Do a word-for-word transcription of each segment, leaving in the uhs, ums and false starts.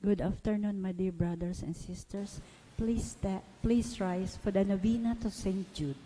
Good afternoon, my dear brothers and sisters. Please sta-, please rise for the novena to Saint Jude.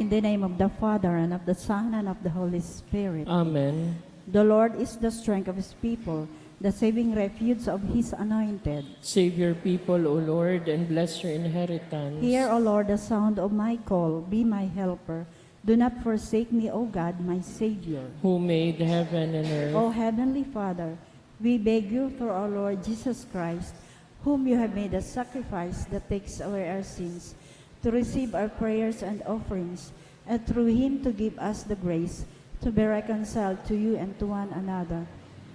In the name of the Father, and of the Son, and of the Holy Spirit. Amen. The Lord is the strength of his people, the saving refuge of his anointed. Save your people, O Lord, and bless your inheritance. Hear, O Lord, the sound of my call. Be my helper. Do not forsake me, O God, my Savior. Who made heaven and earth. O Heavenly Father, we beg you through our Lord Jesus Christ, whom you have made a sacrifice that takes away our sins, to receive our prayers and offerings, and through him to give us the grace to be reconciled to you and to one another.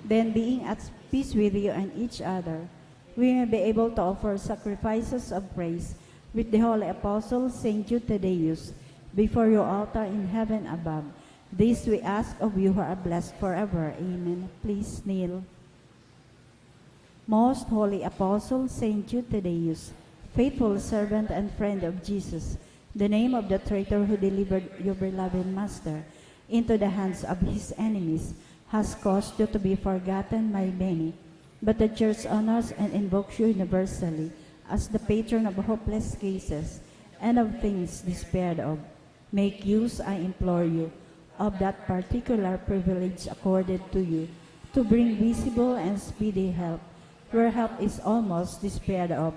Then, being at peace with you and each other, we may be able to offer sacrifices of praise with the holy apostle Saint Jude Thaddeus before your altar in heaven above. This we ask of you who are blessed forever. Amen. Please kneel. Most holy apostle Saint Jude Thaddeus, faithful servant and friend of Jesus, the name of the traitor who delivered your beloved Master into the hands of his enemies has caused you to be forgotten by many, but the Church honors and invokes you universally as the patron of hopeless cases and of things despaired of. Make use, I implore you, of that particular privilege accorded to you to bring visible and speedy help where help is almost despaired of.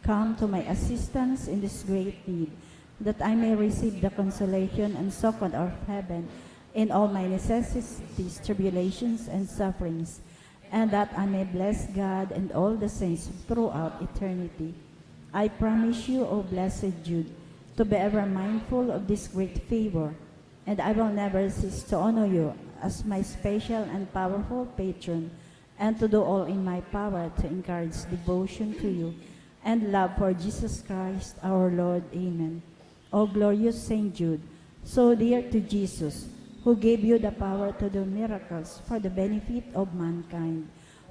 Come to my assistance in this great need, that I may receive the consolation and succour of heaven in all my necessities, tribulations, and sufferings, and that I may bless God and all the saints throughout eternity. I promise you, O blessed Jude, to be ever mindful of this great favor, and I will never cease to honor you as my special and powerful patron, and to do all in my power to encourage devotion to you and love for Jesus Christ our Lord. Amen. O glorious Saint Jude, so dear to Jesus, who gave you the power to do miracles for the benefit of mankind,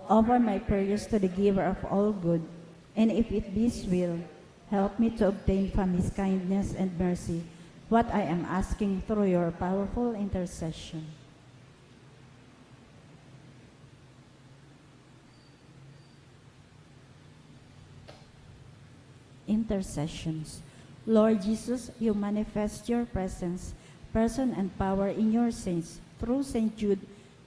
offer my prayers to the Giver of all good, and if it be his will, help me to obtain from his kindness and mercy what I am asking through your powerful intercession. Intercessions. Lord Jesus, you manifest your presence, person, and power in your saints. Through Saint Jude,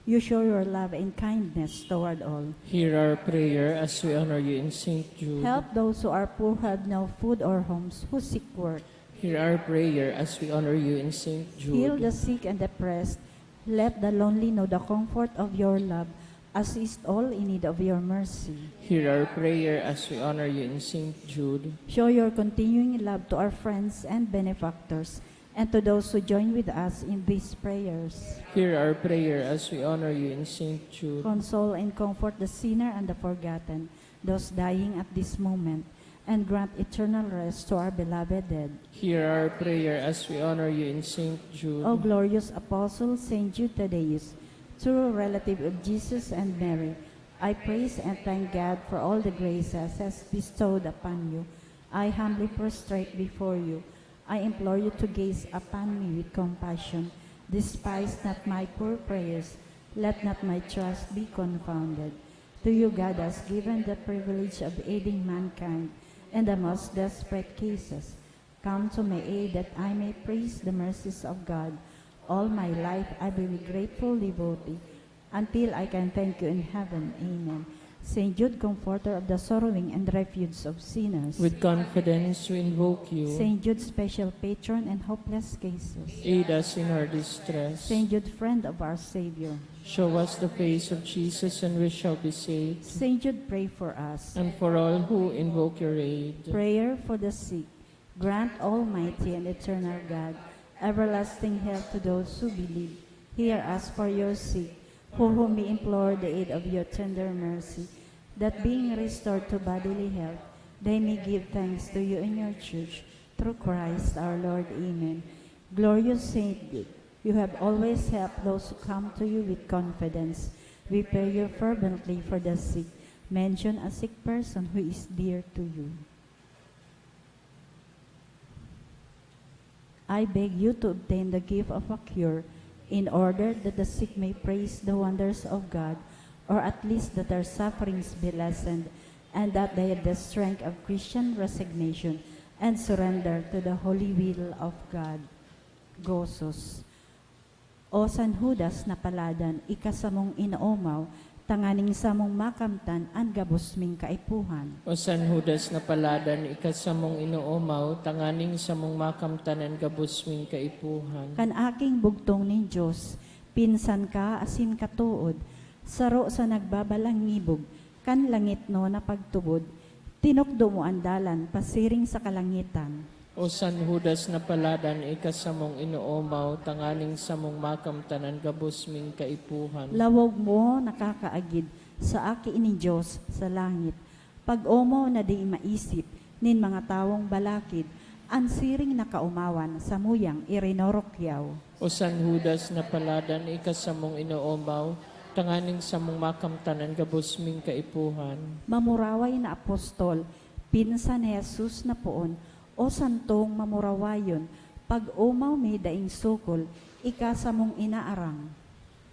you show your love and kindness toward all. Hear our prayer as we honor you in Saint Jude. Help those who are poor, have no food or homes, who seek work. Hear our prayer as we honor you in Saint Jude. Heal the sick and oppressed. Let the lonely know the comfort of your love. Assist all in need of your mercy. Hear our prayer as we honor you in Saint Jude. Show your continuing love to our friends and benefactors, and to those who join with us in these prayers. Hear our prayer as we honor you in Saint Jude. Console and comfort the sinner and the forgotten, those dying at this moment, and grant eternal rest to our beloved dead. Hear our prayer as we honor you in Saint Jude. O glorious Apostle Saint Jude Thaddeus, true relative of Jesus and Mary, I praise and thank God for all the graces He has bestowed upon you. I humbly prostrate before you. I implore you to gaze upon me with compassion. Despise not my poor prayers. Let not my trust be confounded. To you God has given the privilege of aiding mankind in the most desperate cases. Come to my aid that I may praise the mercies of God. All my life I will grateful devotee, until I can thank you in heaven. Amen. Saint Jude, comforter of the sorrowing and refuge of sinners. With confidence we invoke you. Saint Jude, special patron in hopeless cases. Aid us in our distress. Saint Jude, friend of our Savior. Show us the face of Jesus and we shall be saved. Saint Jude, pray for us. And for all who invoke your aid. Prayer for the sick. Grant, Almighty and eternal God, everlasting health to those who believe. Hear us for your sake, for whom we implore the aid of your tender mercy, that being restored to bodily health, they may give thanks to you in your church, through Christ our Lord. Amen. Glorious Saint Jude, you have always helped those who come to you with confidence. We pray you fervently for the sick. Mention a sick person who is dear to you. I beg you to obtain the gift of a cure, in order that the sick may praise the wonders of God, or at least that their sufferings be lessened, and that they have the strength of Christian resignation and surrender to the holy will of God. Gozos. O San Judas na paladan, ika samong inoomaw, tanganing samong makamtan an gabos ming kaipuhan. O San Judas na paladan, ika samong inoomaw, tanganing samong makamtan an gabos ming kaipuhan. Kan aking bugtong nin Dios, pinsan ka asin katood, saro sa nagbabalangibog, kan langitnon na pagtubod, tinukdo mo an dalan pasiring sa kalangitan. O San Judas na paladan, ika samong inoomaw, tanganing samong makamtan an gabos ming kaipuhan. Lawog mo nakakaagid sa aki nin Dios sa langit. Pag-omaw na di maisip nin mga tawong balakid, an siring na kaomawan samuyang irinurukyaw. O San Judas na paladan, ika samong inoomaw, tanganing samong makamtan an gabos ming kaipuhan. Mamuraway na apostol, pinsan ni Jesus na poon, o santong mamurawayon, pag-omaw mi daing sukol, ika samong inaarang.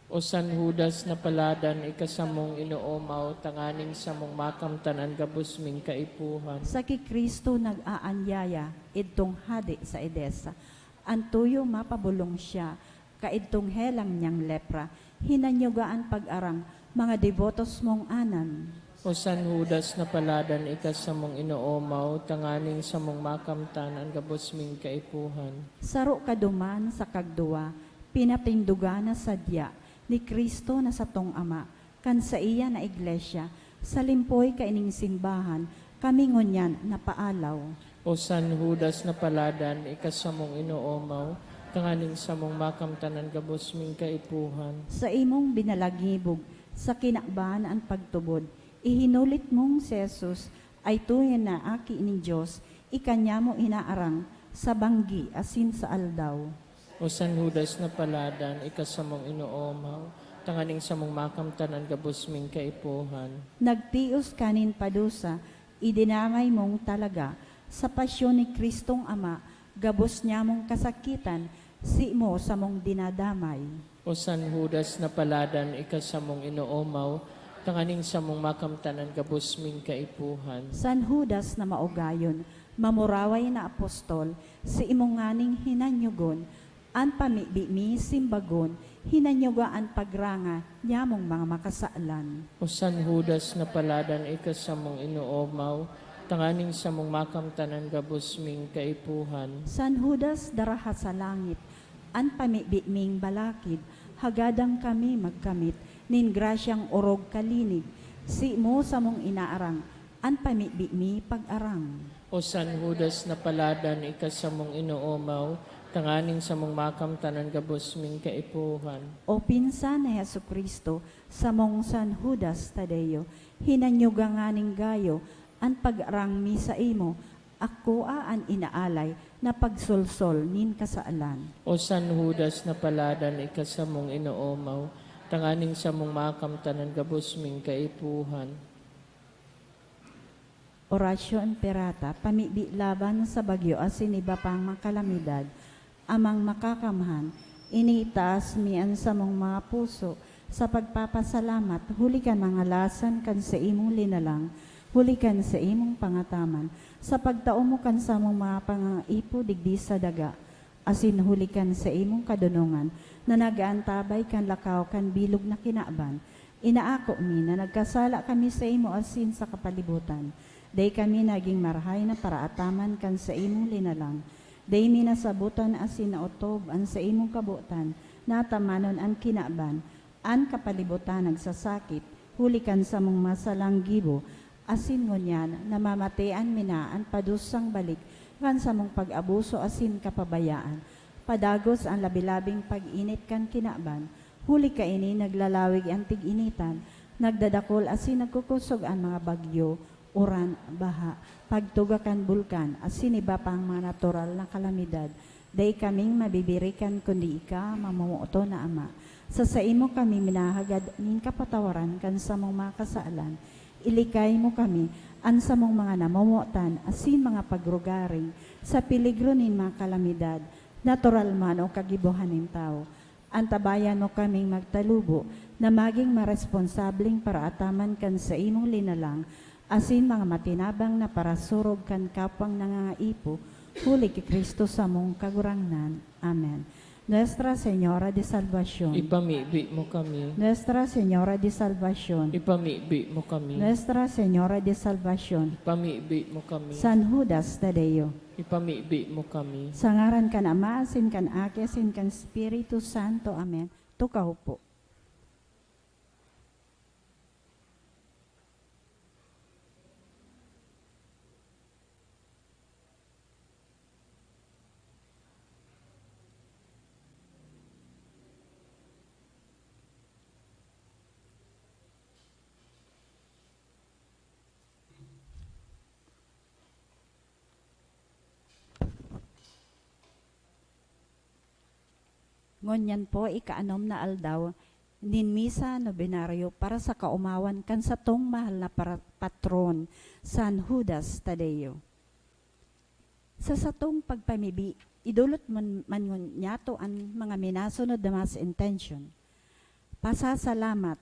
O San Judas na paladan, ika samong inoomaw, tanganing samong makamtan an gabos ming kaipuhan. Sa ki Cristo nag-aanyaya, idtong hade sa Edesa. An tuyo mapabolong siya, kaidtong helang niyang lepra, hinanyuga an pag-arang, mga debotos mong anan. O San Judas na paladan, ika samong inoomaw, tanganing samong makamtan an gabos ming kaipuhan. Saro ka duman sa kagduwa, pinatindoga na sadya ni Cristo na satong Ama, kan saiya na iglesia, sa limpoy kaining simbahan, kami ngunyan napaalaw. O San Judas na paladan, ika samong inoomaw, tanganing samong makamtan an gabos ming kaipuhan. Sa imong binalagibog, sa kinaban an pagtubod, ihinulit mong si Jesus ay tunay na Aki nin Dios, ika niya mo inaarang sa banggi asin sa aldaw. O San Judas na paladan, ika samong inoomaw, tanganing samong makamtan an gabos ming kaipuhan. Nagtios ka nin padusa, idinamay mong talaga, sa pasyon ni Cristong Ama, gabos niya mong kasakitan, si mo samong dinadamay. O San Judas na paladan, ika samong inoomaw, Tanganing samong makamtan an gabos ming kaipuhan. San Judas na maugayon, mamuraway na apostol, si imo nganing hinanyogon, an pamibi mi simbagon, hinanyoga an pagranga nyamong mga makasalan. O San Judas na paladan, ika samong inoomaw, tanganing samong makamtan an gabos ming kaipuhan. San Judas daraha sa langit, an pamibi ming balakid, hagadan kami magkamit nin grasyang orog kalinig, simo samong inaarang, an pamibi mi pag-arang. O San Judas na paladan, ika samong inoomaw, tanganing samong makamtan an gabos ming kaipuhan. O pinsan ni Jesu-Cristo, samong San Judas Tadeo, hinanyoga nganing gayo an pag-arang mi saimo, akoa an inaalay na pagsolsol nin kasalan. O San Judas na paladan, ika samong inoomaw, tanganing samong makamtan an gabos ming kaipuhan. Oratio Imperata, pamibi laban sa bagyo asin iba pang mga kalamidad, Amang Makakamhan, initaas mi an samong mga puso sa pagpapasalamat huli kan mga lasan kan saimong linalang, huli kan saimong pangataman, sa pagtao mo kan samong mga pangangaipo digdi sa daga, asin huli kan saimong kadonongan na nag-aantabay kan lakaw kan bilog na kinaban. Inaako mi na nagkasala kami saimo asin sa kapalibutan. Dai kami nagin marahay na paraataman kan saimong linalang. Dai mi nasabotan asin naotob an saimong kabotan na atamanon an kinaban. An kapalibutan nagsasakit huli kan samong masalang gibo, asin ngunyan namamatean mi na an padusang balik kan samong pag-abuso asin kapabayaan. Padagos an labi-labing pag-init kan kinaban, huli kaini naglalawig an tig-initan, nagdadakul asin nagkukosog an mga bagyo, uran, baha, pagtuga kan bulkan, asin iba pang mga natural na kalamidad. Dai kaming mabibirikan kundi ika, mamomoton na Ama. Sa saimo kami minahagad nin kapatawaran kan samong mga kasalan. Ilikay mo kami, an samong mga namomotan asin mga pagrugaring, sa peligro nin mga kalamidad, natural man o kagibohan nin tawo. Antabayan mo kaming magtalubo na magin maresponsableng paraataman kan saimong linalang asin mga matinabang na parasurog kan kapwang nangangaipo, huli ki Cristo samong Kagurangnan. Amen. Nuestra Señora de Salvacion. Ipamibi mo kami. Nuestra Señora de Salvacion. Ipamibi mo kami. Nuestra Señora de Salvacion. Ipamibi mo kami. San Judas Tadeo. Ipamibi mo kami. Sa ngaran kan Ama, asin kan Aki, asin kan Espiritu Santo. Amen. Tukaw po. Ngunyan po, ikaanom na aldaw nin Misa Nobenaryo para sa kaomawan kan satong mahal na para-, patron, San Judas Tadeo. Sa satong pagpamibi, idolot man, man ngunyato an mga minasunod na mass intention. Pasasalamat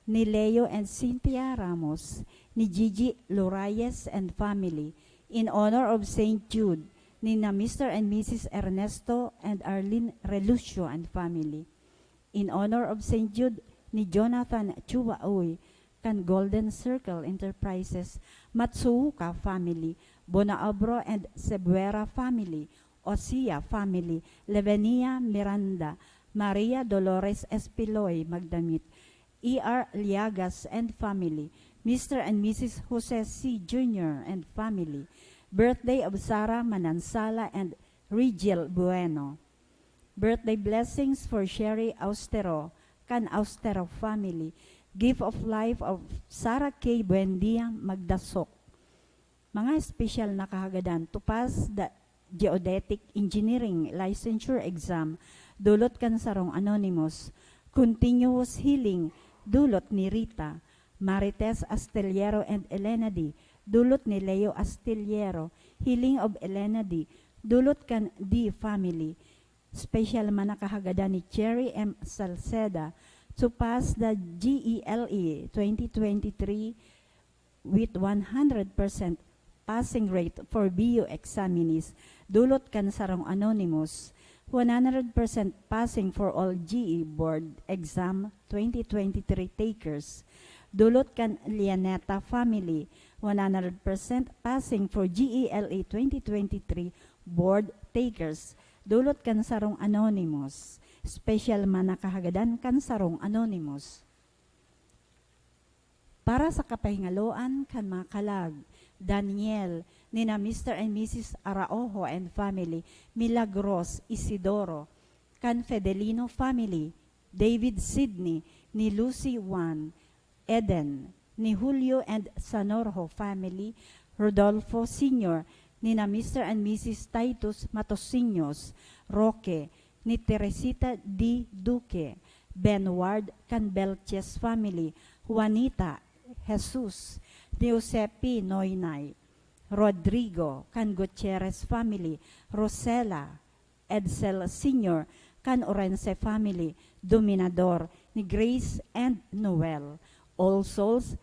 ni Leo and Cynthia Ramos, ni Gigi Lorayes and family, in honor of Saint Jude, ni na Mister and Missus Ernesto and Arlene Relucio and family, in honor of Saint Jude, ni Jonathan Chuwaoy, kan Golden Circle Enterprises, Matsuoka family, Bonaobro and Sebuera family, Osia family, Levenia Miranda, Maria Dolores Espiloy Magdamit, E R Liagas and family, Mister and Missus Jose C Junior and family, birthday of Sarah Manansala and Rigel Bueno. Birthday blessings for Sherry Austero, kan Austero family. Gift of life of Sarah K Buendia Magdasok. Mga espesyal na kahagadan, to pass the Geodetic Engineering Licensure Exam, dulot kan sarong anonymous. Continuous healing, dulot ni Rita. Marites Astillero and Elena D, dulot ni Leo Astillero. Healing of Elena D, dulot kan D family. Special man na kahagadan ni Cherry M Salceda, to pass the G E L E twenty twenty-three with one hundred percent passing rate for B U examinees, dulot kan sarong anonymous, one hundred percent passing for all G E board exam twenty twenty-three takers, dulot kan Lianeta family, one hundred percent passing for G E L E twenty twenty-three board takers, dulot kan sarong anonymous, special man na kahagadan kan sarong anonymous. Para sa kapahingaloan kan mga kalag, Daniel, nina Mister and Missus Araojo and family, Milagros Isidoro, kan Fedelino family, David Sidney, ni Lucy Juan, Eden, ni Julio and Sanorjo family, Rodolfo Senior, nina Mister and Missus Titus Matosiños, Roque, ni Teresita D. Duque, Ben Ward kan Belches family, Juanita, Jesus, ni Jose P. Noynay, Rodrigo kan Gutierrez family, Rosela, Edsel Senior kan Orense family, Dominador, ni Grace and Noel, All Souls,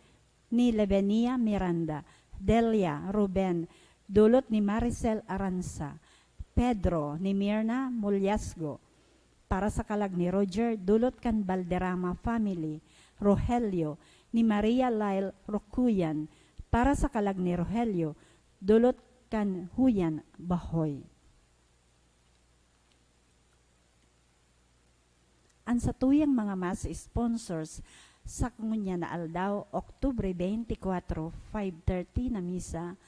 ni Levenia Miranda, Delia, Ruben, dulot ni Maricel Aranza, Pedro, ni Mirna Mullazgo, para sa kalag ni Roger, dulot kan Valderrama family, Rogelio, ni Maria Lyle Rocuyan, para sa kalag ni Rogelio, dulot kan Huyan Bahoy. An satuyang mga mass sponsors sa ngunyan na aldaw, Oktubre twenty-four, five thirty na misa,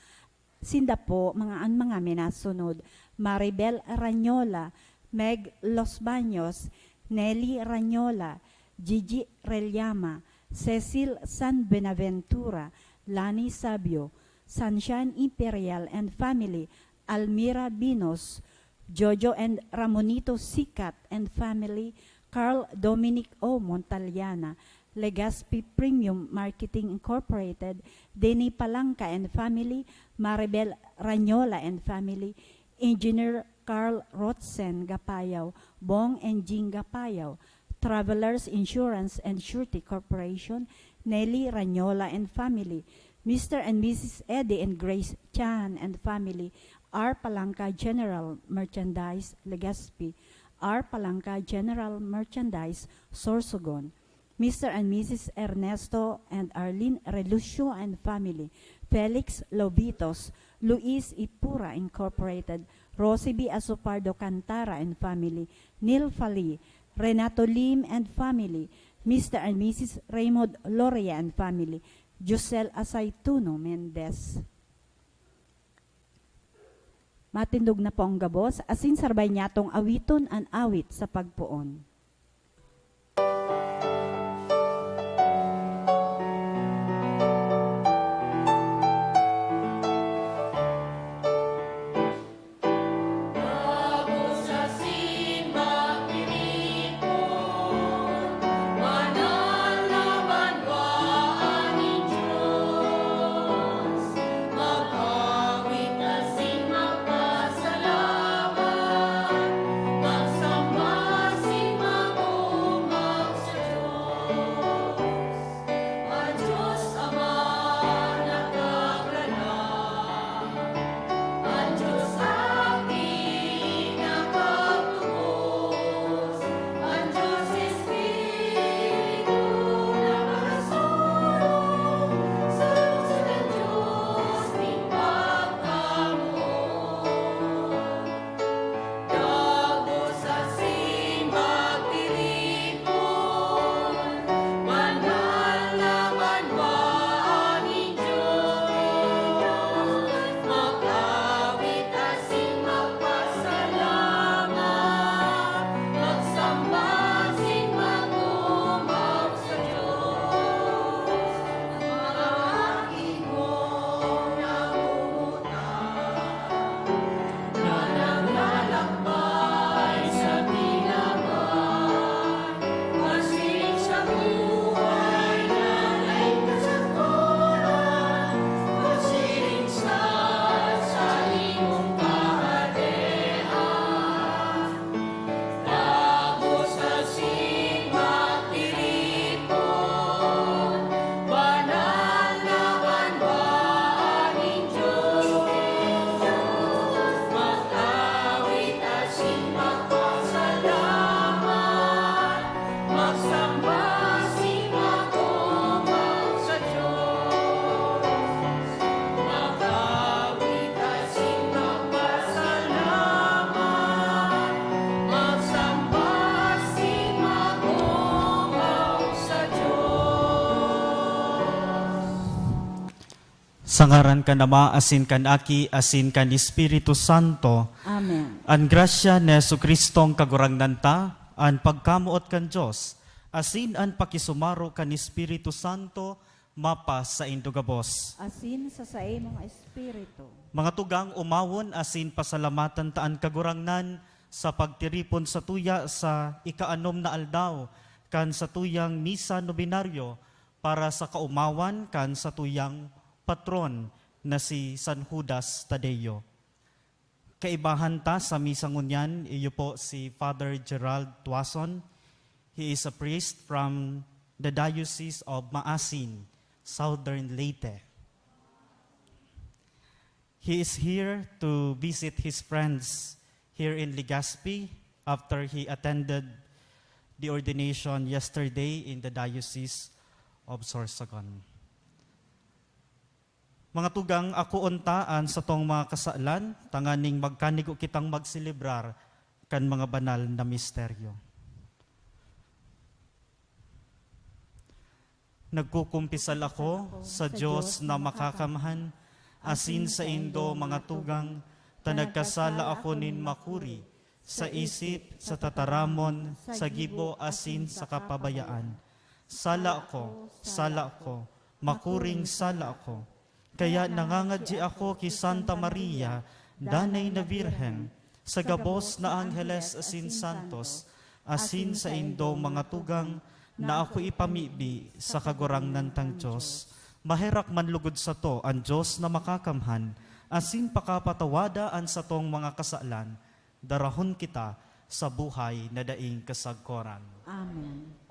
sinda po mga, an mga minasunod: Maribel Ranyola, Meg Los Baños, Nelly Ranyola, Gigi Rellama, Cecil San Buenaventura, Lani Sabio, Sunshine Imperial and family, Almira Binos, Jojo and Ramonito Sikat and family, Carl Dominic O. Montaliana, Legazpi Premium Marketing Incorporated, Denny Palanca and family, Maribel Ranyola and family, Engineer Carl Rotzen Gapayaw, Bong and Jing Gapayaw, Travelers Insurance and Surety Corporation, Nelly Ranyola and family, Mister and Missus Eddie and Grace Chan and family, R Palanca General Merchandise, Legazpi, R Palanca General Merchandise, Sorsogon, Mister and Missus Ernesto and Arlene Relucio and family, Felix Lobitos, Luis Ipura Incorporated, Rosie B. Asopardo Cantara and family, Neil Fali, Renato Lim and family, Mister and Missus Raymond Loria and family, Josel Asaytuno Mendez. Matindog na po ang gabos, asin sarbay niyatong awiton an awit sa pagpoon. Sa ngaran kan Ama, asin kan Aki, asin kan Espiritu Santo. Amen. An grasya ni Jesu-Cristong Kagurangnan ta, an pagkamoot kan Dios, asin an pakisumaro kan Espiritu Santo, mapasaindo gabos. Asin sa saimong espiritu. Mga tugang, omawon asin pasalamatan ta an Kagurangnan sa pagtiripon satuya sa ikaanom na aldaw kan satuyang misa nobenaryo para sa kaomawan kan satuyang patron na si San Judas Tadeo. Kaibahan ta sa misa ngunyan, iyo po si Father Gerald Tuason. He is a priest from the Diocese of Maasin, Southern Leyte. He is here to visit his friends here in Legazpi after he attended the ordination yesterday in the Diocese of Sorsogon. Mga tugang, akoon ta an satong mga kasalan, tanganing magkanigo kitang magselebrar kan mga banal na misteryo. Nagkukumpisal ako sa Dios na makakamhan, asin saindo, mga tugang, ta nagkasala ako nin makuri, sa isip, sa tataramon, sa gibo, asin sa kapabayaan. Sala ako, sala ako, makuring sala ako. Kaya nangangadyi ako ki Santa Maria, Danay na Birhen, sa gabos na angheles asin santos, asin saindo, mga tugang, na ako ipamibi sa Kagurangnan tang Dios. Maherak man lugod sato an Dios na makakamhan, asin pakapatawada an satong mga kasalan, darahon kita sa buhay na daing kasagkoran. Amen.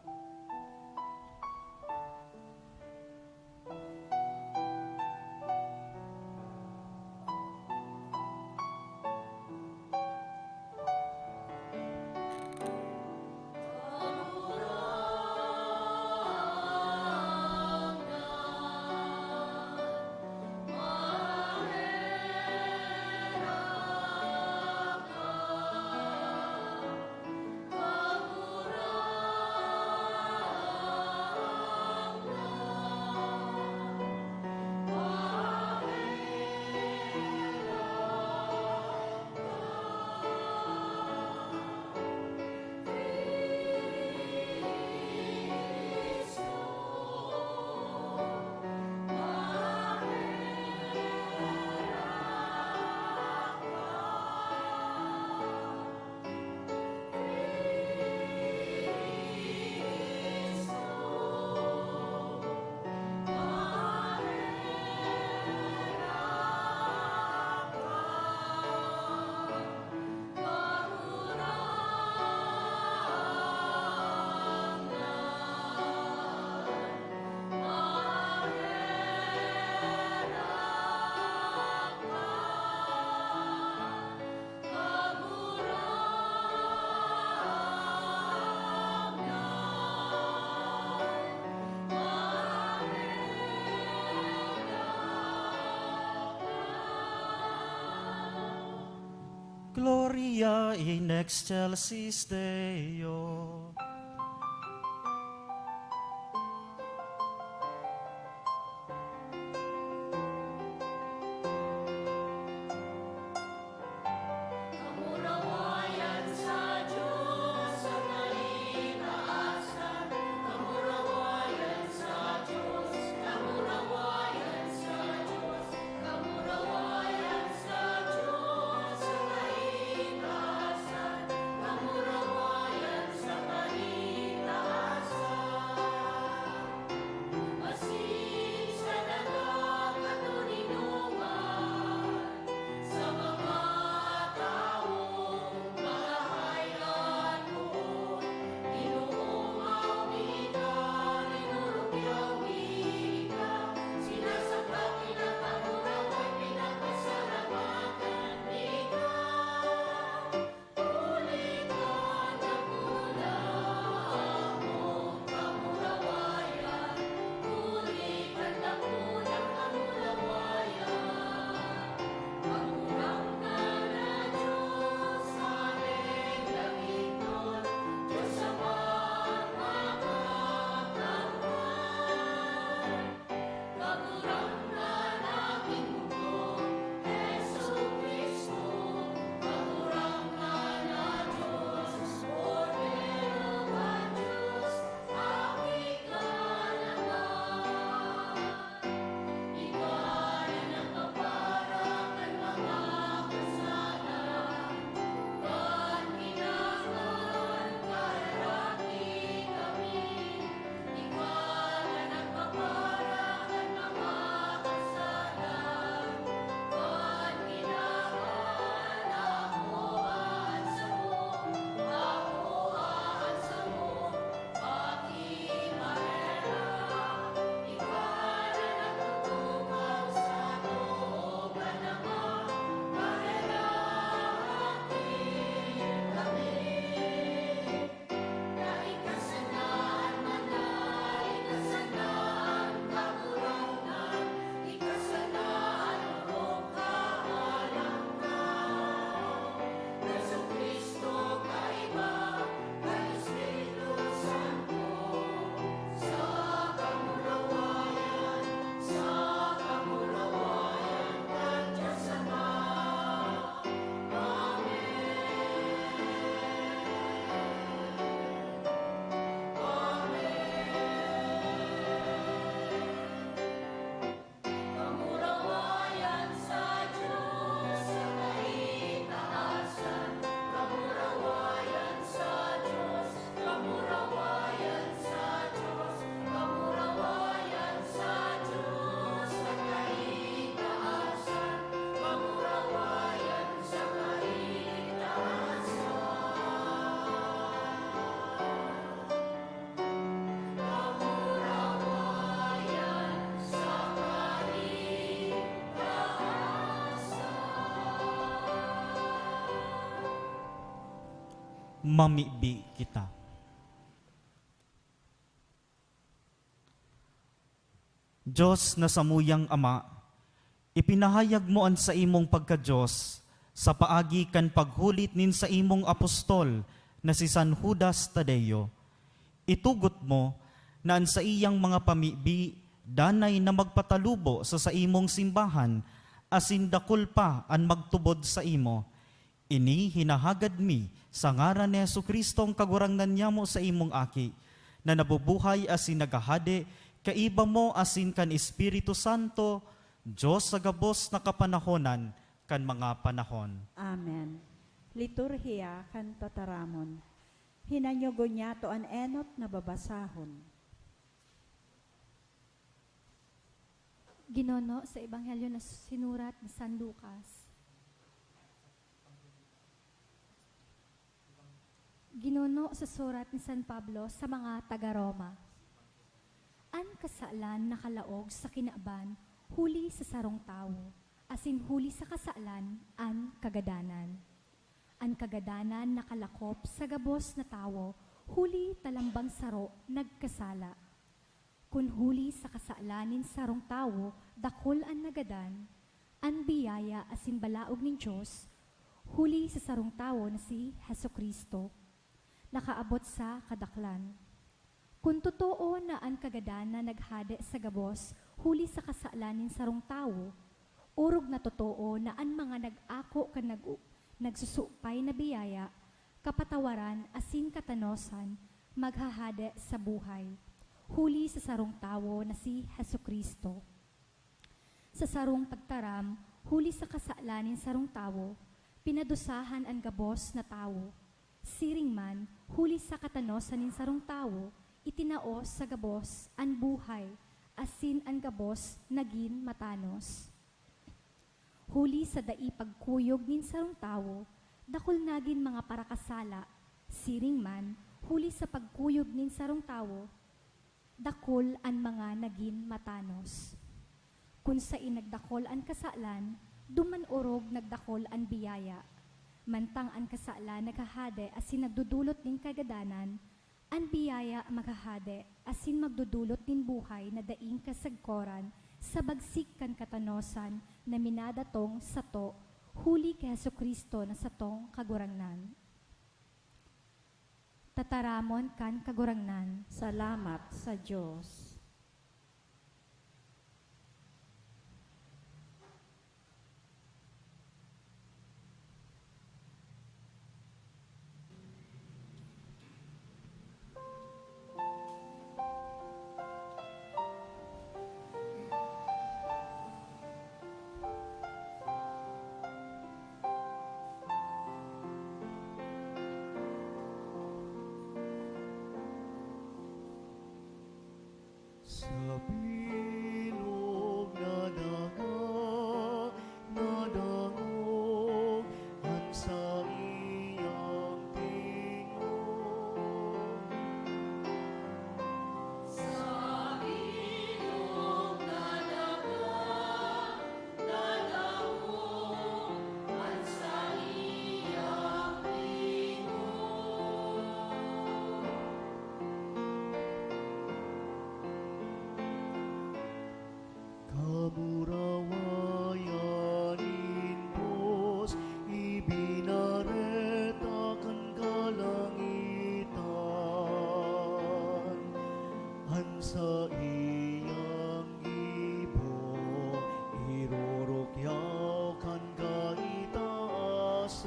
Gloria in excelsis Deo. Mamibi kita. Dios na samuyang Ama, ipinahayag mo an saimong pagka-Dios sa paagi kan paghulit nin saimong apostol na si San Judas Tadeo. Itugot mo na an saiyang mga pamibi danay na magpatalubo sa saimong simbahan, asin dakul pa an magtubod saimo. Ini hinahagad mi sa ngaran ni Jesu-Cristong Kagurangnan nyamo, sa imong Aki, na nabubuhay asin naghahade kaiba mo asin kan Espiritu Santo, Dios sa gabos na kapanahonan kan mga panahon. Amen. Liturhiya kan Tataramon. Hinanyogon niyato an enot na babasahon. Ginoo, sa Ebanghelyo na sinurat ni San Lucas. Ginoo, sa surat ni San Pablo sa mga taga Roma. An kasalan nakalaog sa kinaban huli sa sarong tawo, asin huli sa kasalan an kagadanan. An kagadanan nakalakop sa gabos na tawo, huli ta lambang saro nagkasala. Kun huli sa kasalan nin sarong tawo dakul an nagadan, an biyaya asin balaog nin Dios huli sa sarong tawo na si Jesu-Cristo, nakaabot sa kadaklan. Kun totoo na an kagadanan naghade sa gabos huli sa kasalan nin sarong tawo, orog na totoo na an mga nag-ako kan nag-, nagsusupay na biyaya, kapatawaran asin katanosan maghahade sa buhay, huli sa sarong tawo na si Jesu-Cristo. Sa sarong pagtaram, huli sa kasalan nin sarong tawo, pinadusahan an gabos na tawo. Siring man, huli sa katanosan nin sarong tawo, itinao sa gabos an buhay, asin an gabos nagin matanos. Huli sa dai pagkuyog nin sarong tawo, dakul nagin mga parakasala. Siring man, huli sa pagkuyog nin sarong tawo, dakul an mga nagin matanos. Kun saen nagdakul an kasalan, duman orog nagdakul an biyaya. Mantang an kasalan naghahade asin nagdodolot nin kagadanan, an biyaya maghahade asin magdodolot nin buhay na daing kasagkoran sa bagsik kan katanosan na minadatong sato huli ki Jesu-Cristo na satong Kagurangnan. Tataramon kan Kagurangnan. Salamat sa Dios. Sa bilog na daga, nadangog an saiyang tingog. Sa bilog na daga, nadangog an saiyang tingog. Kamurawayan nin Dios ibinareta kan kalangitan, an saiyang gibo irurukyaw kan kaitaasan.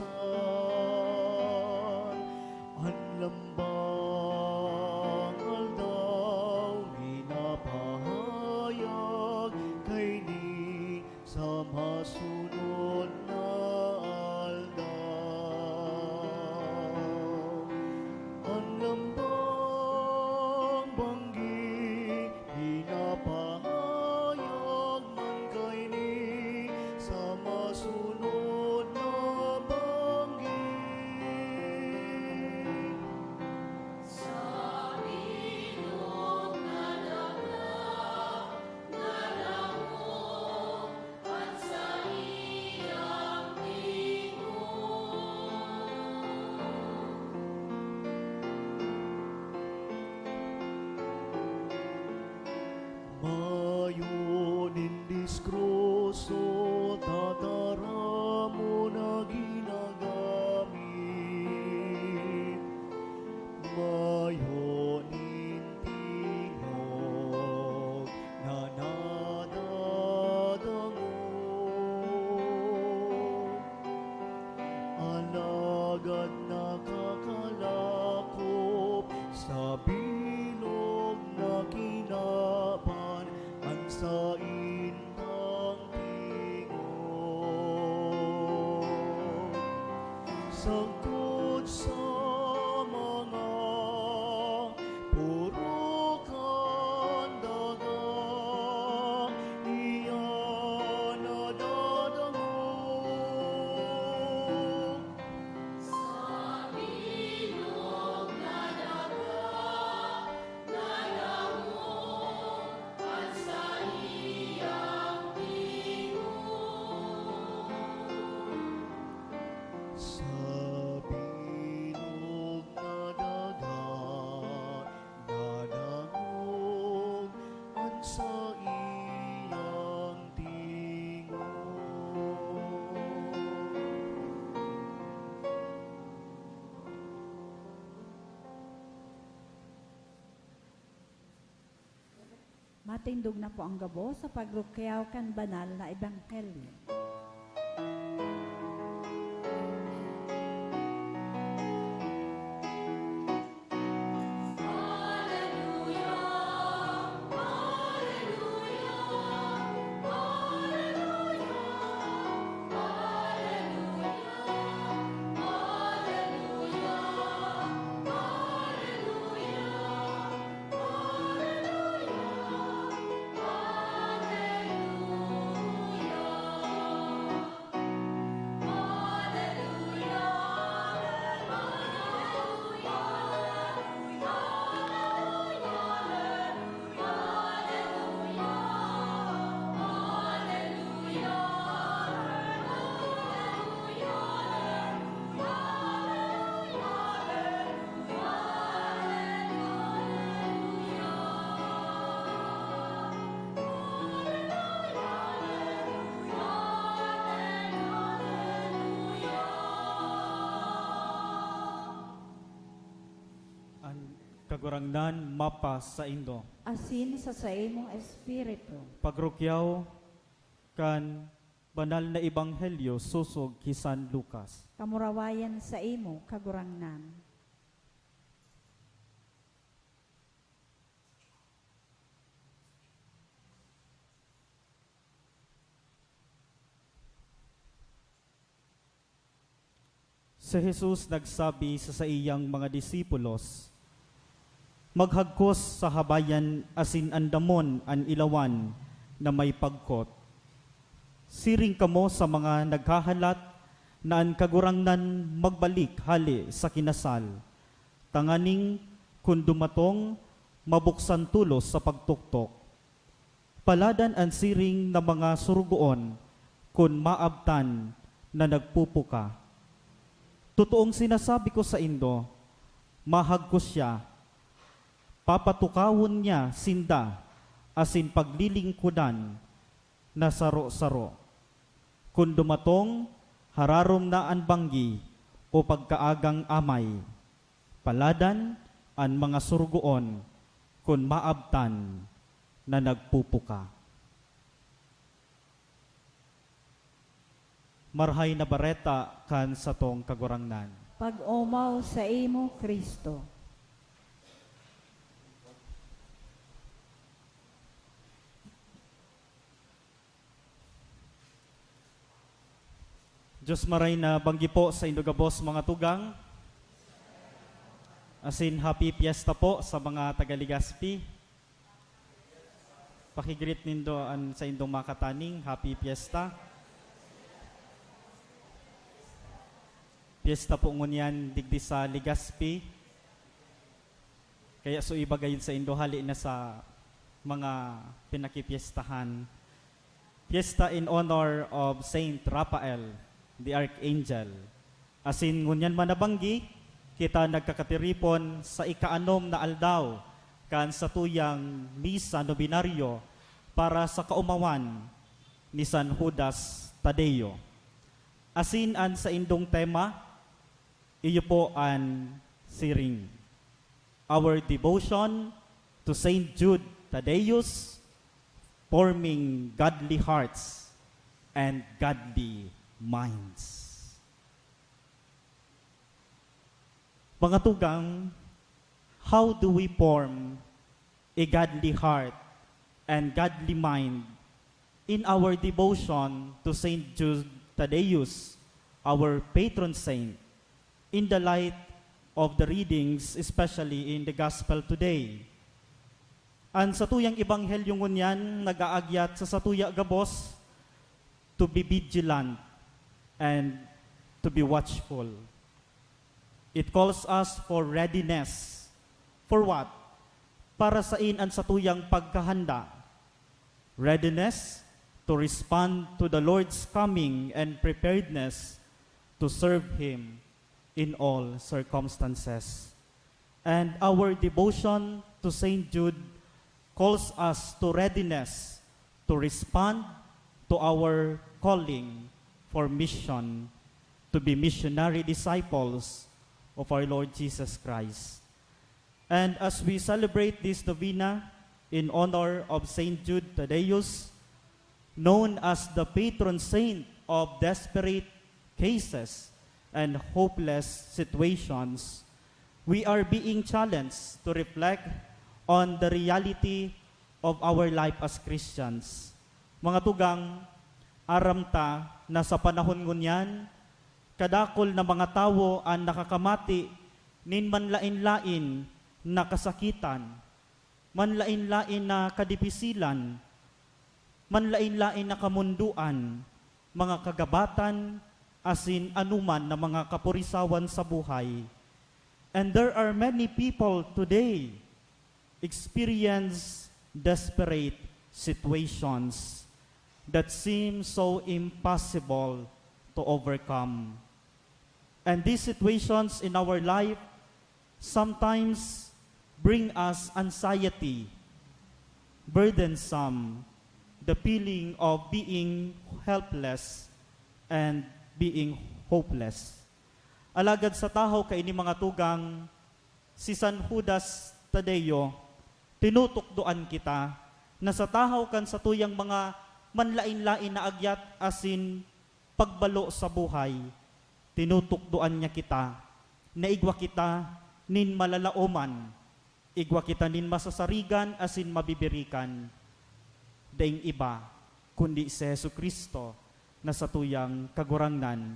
An lambang aldaw minapahayag kaini sa masunod na aldaw. An lambang banggi pinapahayag man kaini sa masunod na banggi. Sa bilog na daga, nadangog an saiyang tingog. Sangkot sa mga poro kan daga, iyan nadadangog. Sa bilog na daga, nadangog an saiyang tingog. Sa bilog na daga, nadangog an saiyang tingog. Matindog na po ang gabos sa pagrukyaw kan banal na ebanghelyo. An Kagurangnan mapasaindo. Asin sa saimong espiritu. Pagrukyaw kan Banal na Ebanghelyo sosog ki San Lucas. Kamurawayan saimo, Kagurangnan. Si Jesus nagsabi sa saiyang mga disipulos, "Maghagkos sa habayan asin andamon an ilawan na may pagkot. Siring kamo sa mga naghahalat na an Kagurangnan magbalik hale sa kinasal, tanganing kun dumatong, mabuksan tolos sa pagtuktok. Paladan an siring na mga sorogoon kun maabtan na nagpupuka. Totoong sinasabi ko saindo, mahagkos siya, papatukawon niya sinda asin paglilingkodan na saro-saro. Kun dumatong, hararom na an banggi o pagkaagang amay. Paladan an mga sorogoon kun maabtan na nagpupuka." Marahay na Bareta kan satong Kagurangnan. Pag-omaw saimo, Cristo. Diyos maray na banggi po saindo gabos, mga tugang. Asin happy fiesta po sa mga taga Legazpi. Paki-greet nindo an saindong mga kataning, happy fiesta. Fiesta po ngunyan digdi sa Legazpi. Kaya so iba gayon saindo hali na sa mga pinakipyestahan. Fiesta in honor of Saint Raphael, the Archangel. Asin ngunyan man na banggi, kita nagkakatiripon sa ikaanom na aldaw kan satuyang Misa Novenario para sa kaomawan ni San Judas Tadeo. Asin an saindong tema, iyo po an siring. Our devotion to Saint Jude Thaddeus, forming godly hearts and godly minds. Mga tugang, how do we form a godly heart and godly mind in our devotion to Saint Jude Thaddeus, our patron saint? In the light of the readings, especially in the Gospel today, an satuyang ebanghelyo ngunyan nag-aagyat sa satuya gabos to be vigilant and to be watchful. It calls us for readiness. For what? Para sain an satuyang pagkahanda? Readiness to respond to the Lord's coming and preparedness to serve Him in all circumstances. And our devotion to Saint Jude calls us to readiness to respond to our calling for mission, to be missionary disciples of our Lord Jesus Christ. And as we celebrate this novena in honor of Saint Jude Thaddeus, known as the patron saint of desperate cases and hopeless situations, we are being challenged to reflect on the reality of our life as Christians. Mga tugang, aram ta na sa panahon ngunyan, kadakul na mga tawo an nakakamati nin manlaen-laen na kasakitan, manlaen-laen na kadipisilan, manlaen-laen na kamondoan, mga kagabatan, asin anoman na mga kapurisawan sa buhay. And there are many people today experience desperate situations that seem so impossible to overcome. And these situations in our life sometimes bring us anxiety, burdensome, the feeling of being helpless and being hopeless. Alagad sa tahaw kaini, mga tugang, si San Judas Tadeo, tinutukdoan kita na sa tahaw kan satuyang mga manlaen-laen na agyat asin pagbalo sa buhay, tinutukdoan niya kita na igwa kita nin malalaoman, igwa kita nin masasarigan asin mabibirikan. Daing iba kundi si Jesu-Cristo na satuyang Kagurangnan,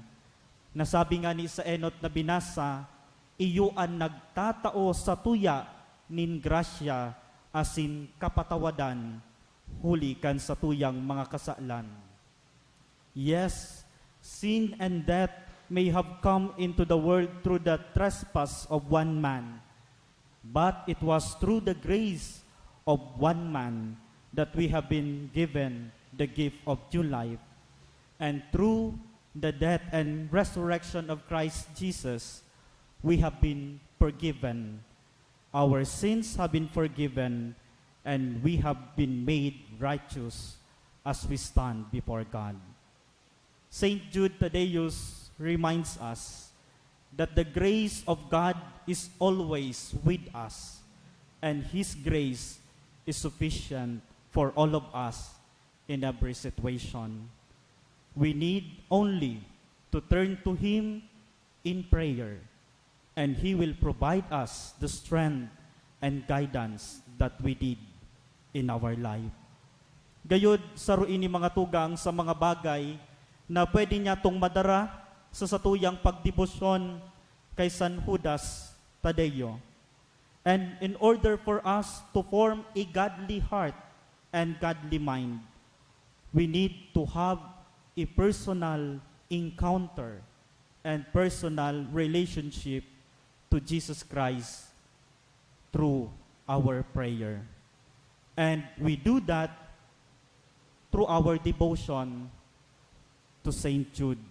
na sabi ngani sa enot na binasa, iyo an nagtatao satuya nin grasya asin kapatawadan huli kan satuyang mga kasalan. Yes, sin and death may have come into the world through the trespass of one man, but it was through the grace of one man that we have been given the gift of new life. And through the death and resurrection of Christ Jesus, we have been forgiven. Our sins have been forgiven, and we have been made righteous as we stand before God. Saint Jude Thaddeus reminds us that the grace of God is always with us, and His grace is sufficient for all of us in every situation. We need only to turn to Him in prayer, and He will provide us the strength and guidance that we need in our life. Gayod, saro ini, mga tugang, sa mga bagay na pwede niyatong madara sa satuyang pagdebosyon kay San Judas Tadeo. And in order for us to form a godly heart and godly mind, we need to have a personal encounter and personal relationship to Jesus Christ through our prayer. And we do that through our devotion to Saint Jude.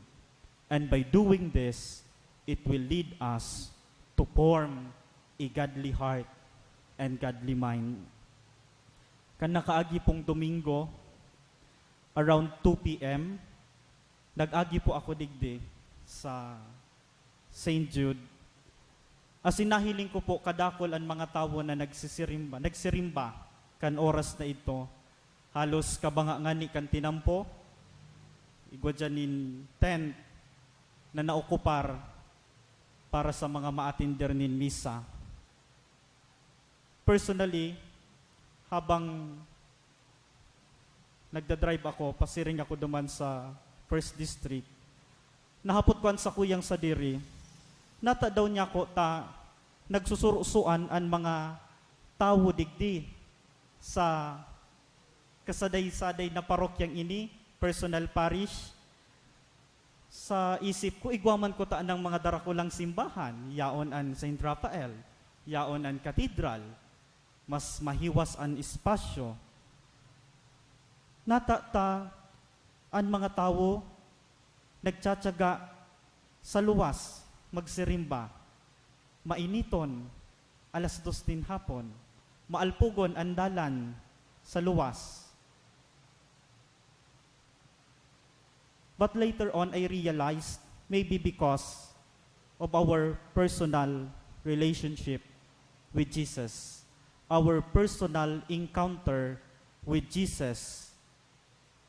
And by doing this, it will lead us to form a godly heart and godly mind. Kan nakaagi pong Domingo, around two P M, nag-agi po ako digdi sa Saint Jude. Asin nahiling ko po kadakul an mga tawo na nagsisirimba, nagsirimba kan oras na idto. Halos kabanga ngani kan tinampo. Igwa diyan nin tent na naokupar para sa mga maatinder nin misa. Personally, habang nagda-drive ako, pasiring ako duman sa First District, nahapot ko an sakuyang sadiri, Nata daw niya ko ta nagsusurusoan an mga tawo digdi sa kasaday-saday na parokyang ini, personal parish. Sa isip ko, igwa man ko ta ng mga darakulang simbahan, yaon an Saint Raphael, yaon an katedral, mas mahiwas an espasyo. Nata ta an mga tawo nagtsatsaga sa luwas magsirimba, mainiton, alas dos nin hapon, maalpogon an dalan sa luwas. But later on, I realized, maybe because of our personal relationship with Jesus, our personal encounter with Jesus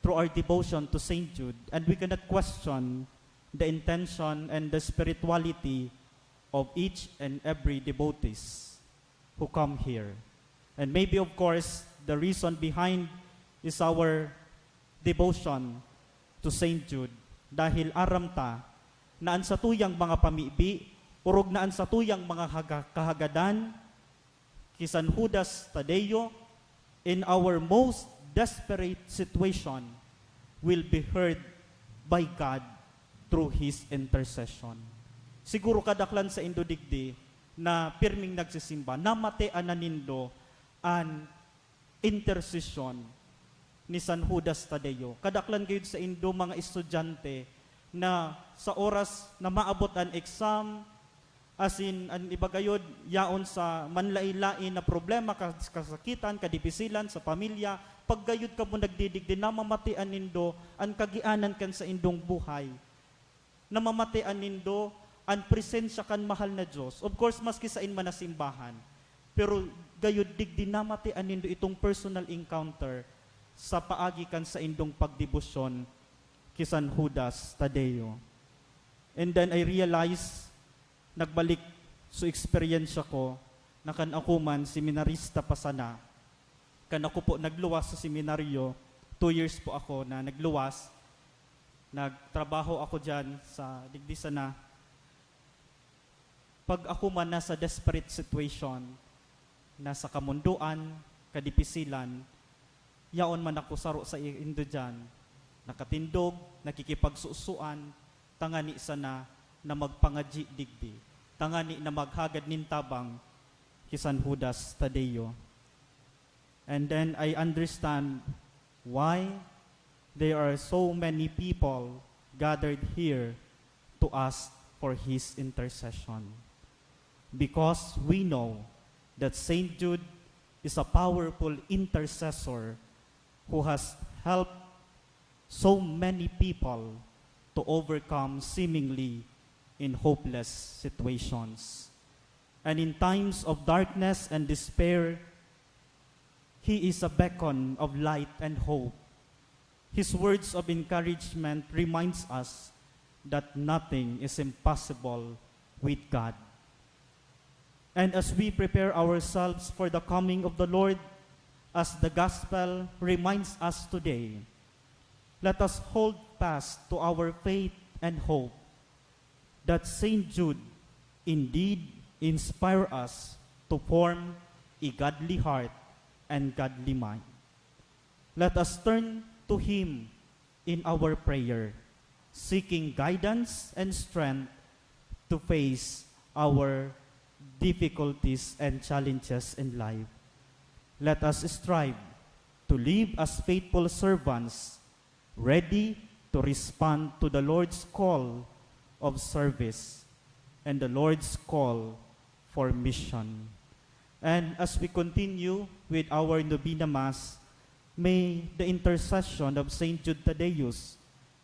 through our devotion to Saint Jude, and we cannot question the intention and the spirituality of each and every devotees who come here. And maybe, of course, the reason behind is our devotion to Saint Jude. Dahil aram ta na an satuyang mga pamibi, orog na an satuyang mga haga-, kahagadan, ki San Judas Tadeo, in our most desperate situation, will be heard by God through His intercession. Siguro kadaklan saindo digdi na pirming nagsisimba, namatean na nindo an intercession ni San Judas Tadeo. Kadaklan gayud saindo, mga estudyante, na sa oras na maabot an exam, asin an iba gayud yaon sa manlaen-laen na problema, kas-, kasakitan, kadipisilan sa pamilya, pag gayud kamo nagdidigdi, namamatean nindo an kagianan kan saindong buhay. Namamatean nindo an presensya kan mahal na Dios. Of course, maski saen man na simbahan, pero gayud digdi namate an nindo itong personal encounter sa paagi kan saindong pagdebosyon ki San Judas Tadeo. And then I realize, nagbalik so eksperyensya ko na kan ako man seminarista pa sana. Kan ako po nagluwas sa seminaryo, two years po ako na nagluwas. Nagtrabaho ako diyan sa digdi sana. Pag ako man nasa desperate situation, nasa kamondoan, kadipisilan, yaon man ako saro saindo diyan, nakatindog, nakikipagsusuan, tangani sana na magpangadyi digdi, tangani na maghagad nin tabang ki San Judas Tadeo. And then I understand why there are so many people gathered here to ask for his intercession. Because we know that Saint Jude is a powerful intercessor who has helped so many people to overcome seemingly in hopeless situations. And in times of darkness and despair, he is a beacon of light and hope. His words of encouragement reminds us that nothing is impossible with God. And as we prepare ourselves for the coming of the Lord, as the gospel reminds us today, let us hold fast to our faith and hope that Saint Jude indeed inspire us to form a godly heart and godly mind. Let us turn to him in our prayer, seeking guidance and strength to face our difficulties and challenges in life. Let us strive to live as faithful servants, ready to respond to the Lord's call of service and the Lord's call for mission. And as we continue with our Novena Mass, may the intercession of Saint Jude Thaddeus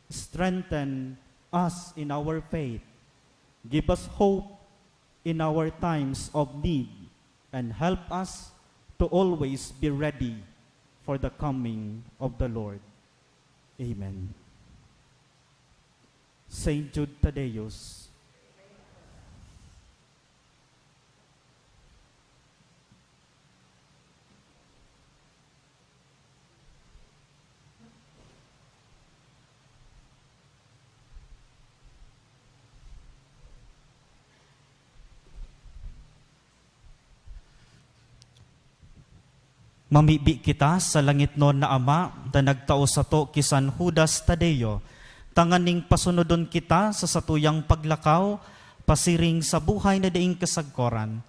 strengthen us in our faith, give us hope in our times of need, and help us to always be ready for the coming of the Lord. Amen. Saint Jude Thaddeus. Mamibi kita sa langitnon na Ama na nagtao sato ki San Judas Tadeo, tanganing pasunodon kita sa satuyang paglakaw pasiring sa buhay na daing kasagkoran.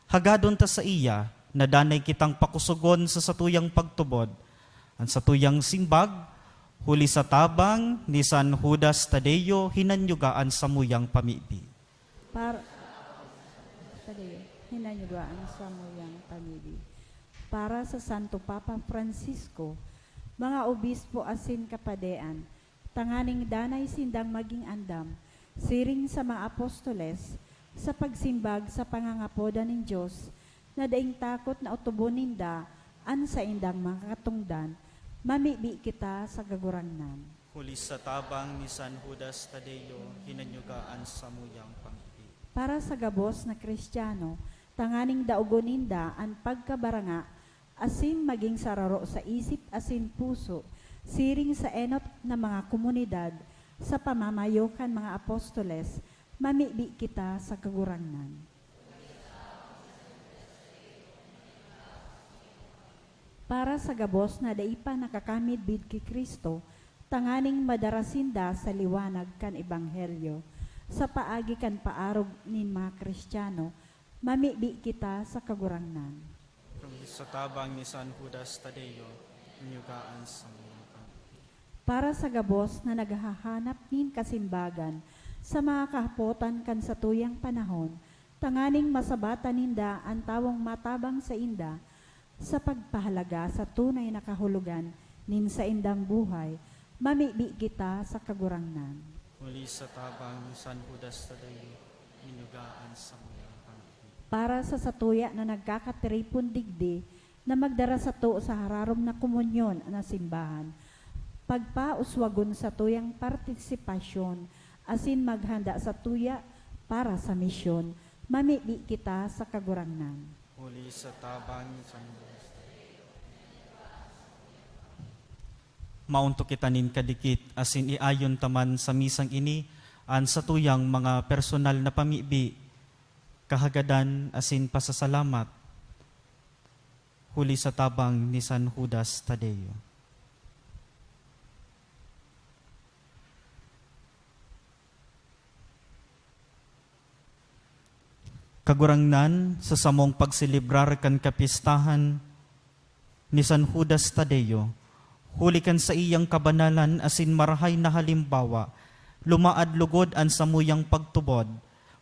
Hagadon ta saiya na danay kitang pakusogon sa satuyang pagtubod, an satuyang simbag, huli sa tabang ni San Judas Tadeo hinanyuga an samuyang pamibi. Para, Tadeo, hinanyuga an samuyang pamibi. Para sa Santo Papa Francisco, mga obispo asin kapadean, tanganing danay sindang magin andam, siring sa mga apostoles, sa pagsimbag sa pangangapodan nin Dios, na daing takot na otobon ninda an saindang mga katongdan, mamibi kita sa Kagurangnan. Huli sa tabang ni San Judas Tadeo, hinanyuga an samuyang pamibi. Para sa gabos na Kristiyano, tanganing daogon ninda an pagkabaranga asin magin sararo sa isip asin puso, siring sa enot na mga komunidad, sa pamamayo kan mga apostoles, mamibi kita sa Kagurangnan. Para sa gabos na dai pa nakakamidbid ki Cristo, tanganing madara sinda sa liwanag kan Ebanghelyo, sa paagi kan paarog nin mga Kristiyano, mamibi kita sa Kagurangnan. Sa tabang ni San Judas Tadeo, inyugaan sa mga pamilya. Para sa gabos na naghahanap nin kasimbagan sa mga kahapotan kan satuyang panahon, tanganing masabatan ninda an tawong matabang sainda sa pagpahalaga sa tunay na kahulogan nin saindang buhay, mamibi kita sa Kagurangnan. Huli sa tabang ni San Judas Tadeo, inyugaan sa mga pamilya. Para sa satuya na nagkakatiripon digdi na magdara sato sa hararom na komunyon na simbahan, pagpauswagon satuyang partisipasyon asin maghanda satuya para sa misyon, mamibi kita sa Kagurangnan. Huli sa tabang ni San Judas. Maunto kita nin kadikit asin iayon ta man sa misang ini an satuyang mga personal na pamibi, kahagadan asin pasasalamat. Huli sa tabang ni San Judas Tadeo. Kagurangnan, sa samong pagselebrar kan kapistahan ni San Judas Tadeo, huli kan saiyang kabanalan asin marahay na halimbawa, lumaad lugod an samuyang pagtubod,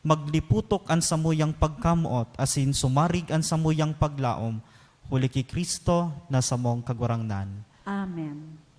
magliputok an samuyang pagkamoot, asin sumarig an samuyang paglaom, huli ki Cristo na samong Kagurangnan. Amen.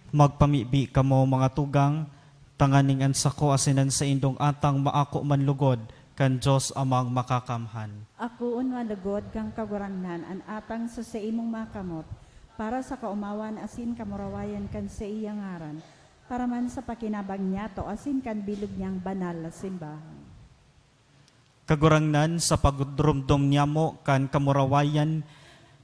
Magpamibi kamo, mga tugang, tanganing an sako asin an saindong atang maako man lugod kan Dios Amang Makakamhan. Akoon man lugod kan Kagurangnan an atang sa saimong mga kamot, para sa kaomawan asin kamurawayan kan saiyang ngaran, para man sa pakinabang niyato asin kan bilog niyang banal na simbahan. Kagurangnan, sa pagdromdom niyamo kan kamurawayan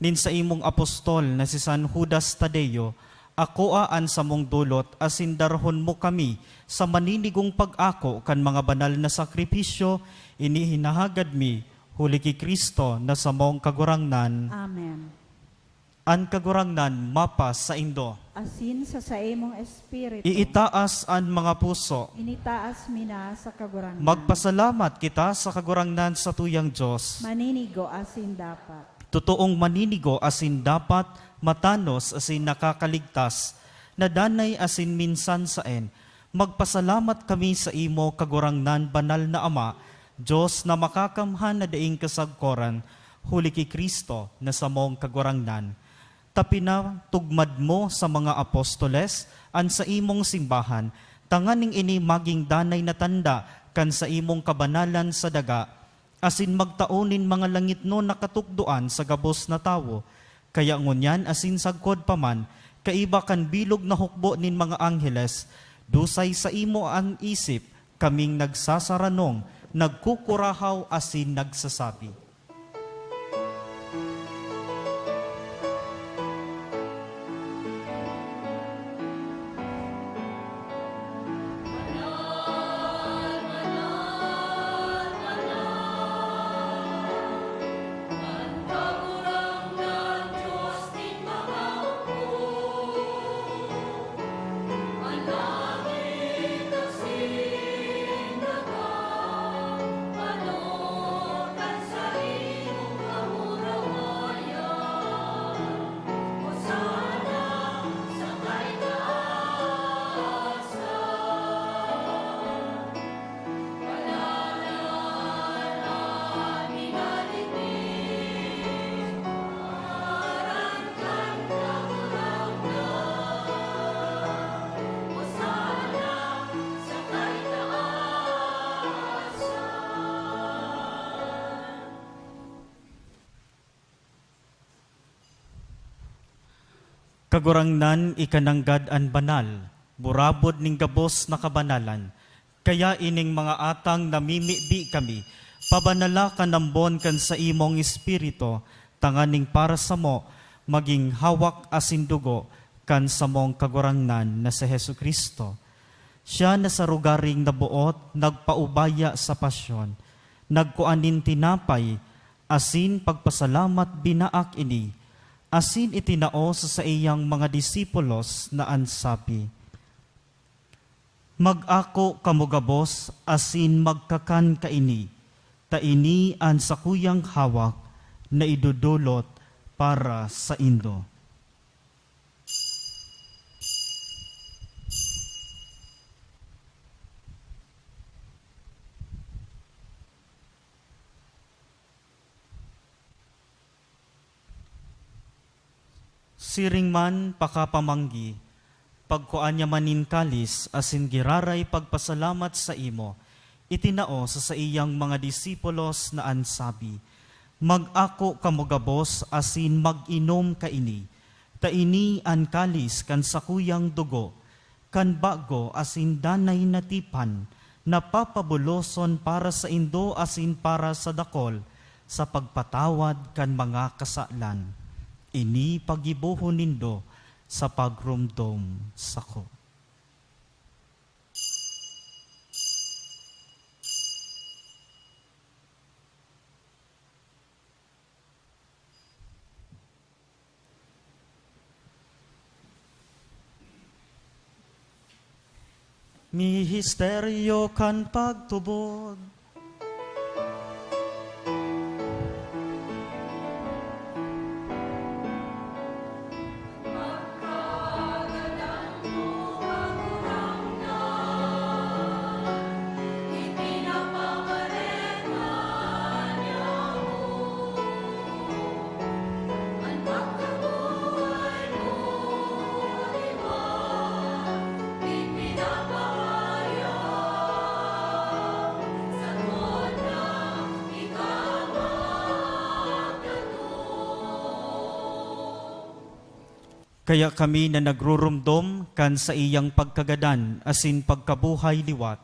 nin saimong apostol na si San Judas Tadeo, akoa an samong dolot asin darahon mo kami sa maninigong pag-ako kan mga banal na sakripisyo. Ini hinahagad mi huli ki Cristo na samong Kagurangnan. Amen. An Kagurangnan mapasaindo. Asin sa saimong espiritu. Iitaas an mga puso. Initaas mi na sa Kagurangnan. Magpasalamat kita sa Kagurangnan, satuyang Dios. Maninigo asin dapat. Totoong maninigo asin dapat, matanos asin nakakaligtas, na danay asin minsan saen. Magpasalamat kami saimo, Kagurangnan, Banal na Ama, Dios na makakamhan na daing kasagkoran, huli ki Cristo na samong Kagurangnan. Ta pinatugmad mo sa mga apostoles an saimong simbahan, tanganing ini magin danay na tanda kan saimong kabanalan sa daga, asin magtao nin mga langitnon na katukdoan sa gabos na tawo. Kaya ngunyan asin sagkod pa man, kaiba kan bilog na hukbo nin mga angheles, dusay saimo an isip, kaming nagsasaranong, nagkukurahaw asin nagsasabi. Kagurangnan, ika nanggad an banal, burabod nin gabos na kabanalan. Kaya ining mga atang namimibi kami, pabanala kan ambon kan saimong Espiritu, tanganing para samo magin hawak asin dugo kan samong Kagurangnan na si Jesu-Cristo. Siya na sa rogaring naboot nagpaubaya sa pasyon, nagkua nin tinapay, asin pagpasalamat binaak ini, asin itinao sa saiyang mga disipulos na an sabi, "Mag-ako kamo gabos asin magkakan kaini, ta ini an sakuyang hawak na idodolot para saindo." Siring man pakapamanggi, pagkua niya man nin kalis asin giraray pagpasalamat saimo, itinao sa saiyang mga disipulos na an sabi, "Mag-ako kamo gabos asin mag-inom kaini, ta ini an kalis kan sakuyang dugo, kan bago asin danay na tipan, na papabuloson para saindo asin para sa dakol sa pagpatawad kan mga kasalan. Ini paggibohon nindo sa pagromdom sako." Mihisteryo kan pagtubod. Kaya kami na nagrurumdom kan saiyang pagkagadan asin pagkabuhay liwat,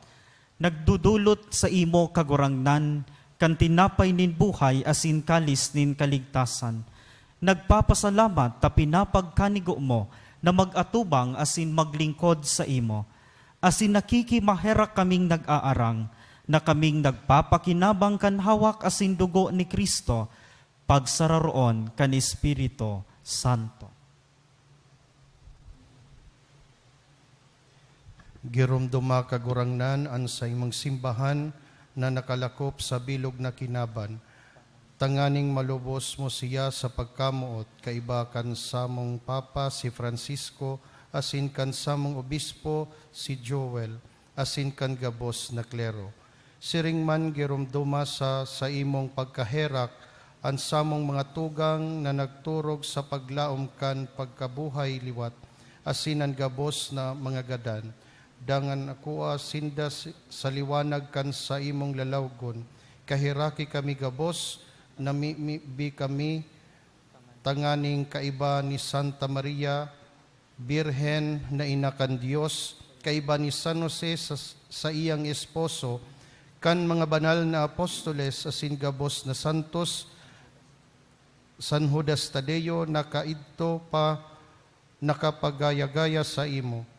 nagdodolot saimo, Kagurangnan, kan tinapay nin buhay asin kalis nin kaligtasan. Nagpapasalamat ta pinapagkanigo mo na mag-atubang asin maglingkod saimo. Asin nakikimaherak kaming nag-aarang na kaming nagpapakinabang kan hawak asin dugo ni Cristo, pagsararoon kan Espiritu Santo. Giromdoma, Kagurangnan, an saimong simbahan na nakalakop sa bilog na kinaban, tanganing malubos mo siya sa pagkamoot, kaiba kan samong Papa, si Francisco, asin kan samong Obispo, si Joel, asin kan gabos na klero. Siring man, giromdoma sa saimong pagkaherak an samong mga tugang na nagturog sa paglaom kan pagkabuhay liwat, asin an gabos na mga gadan. Dangan akoa sinda si-, sa liwanag kan saimong lalawgon. Kaheraki kami gabos, namimibi kami tanganing kaiba ni Santa Maria, Birhen na ina kan Dios, kaiba ni San Jose sa saiyang esposo, kan mga banal na apostoles asin gabos na santos, San Judas Tadeo na kaidto pa nakapagaya-gaya saimo.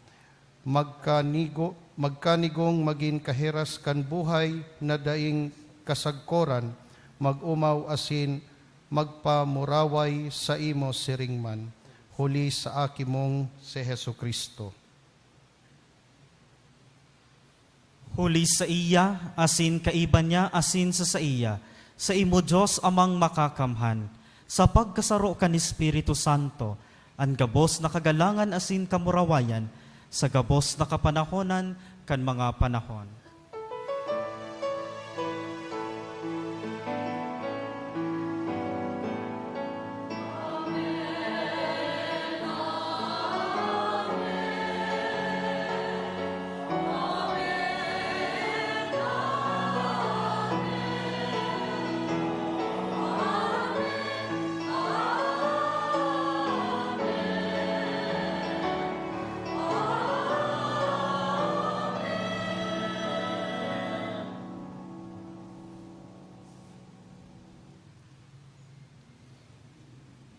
Magkanigo-, magkanigong magin kaheras kan buhay na daing kasagkoran, mag-omaw asin magpamuraway saimo siring man, huli sa Aki mong si Jesu-Cristo. Huli saiya, asin kaiba niya, asin sa saiya, saimo, Dios Amang Makakamhan, sa pagkasaro kan Espiritu Santo, an gabos na kagalangan asin kamurawayan, sa gabos na kapanahonan kan mga panahon.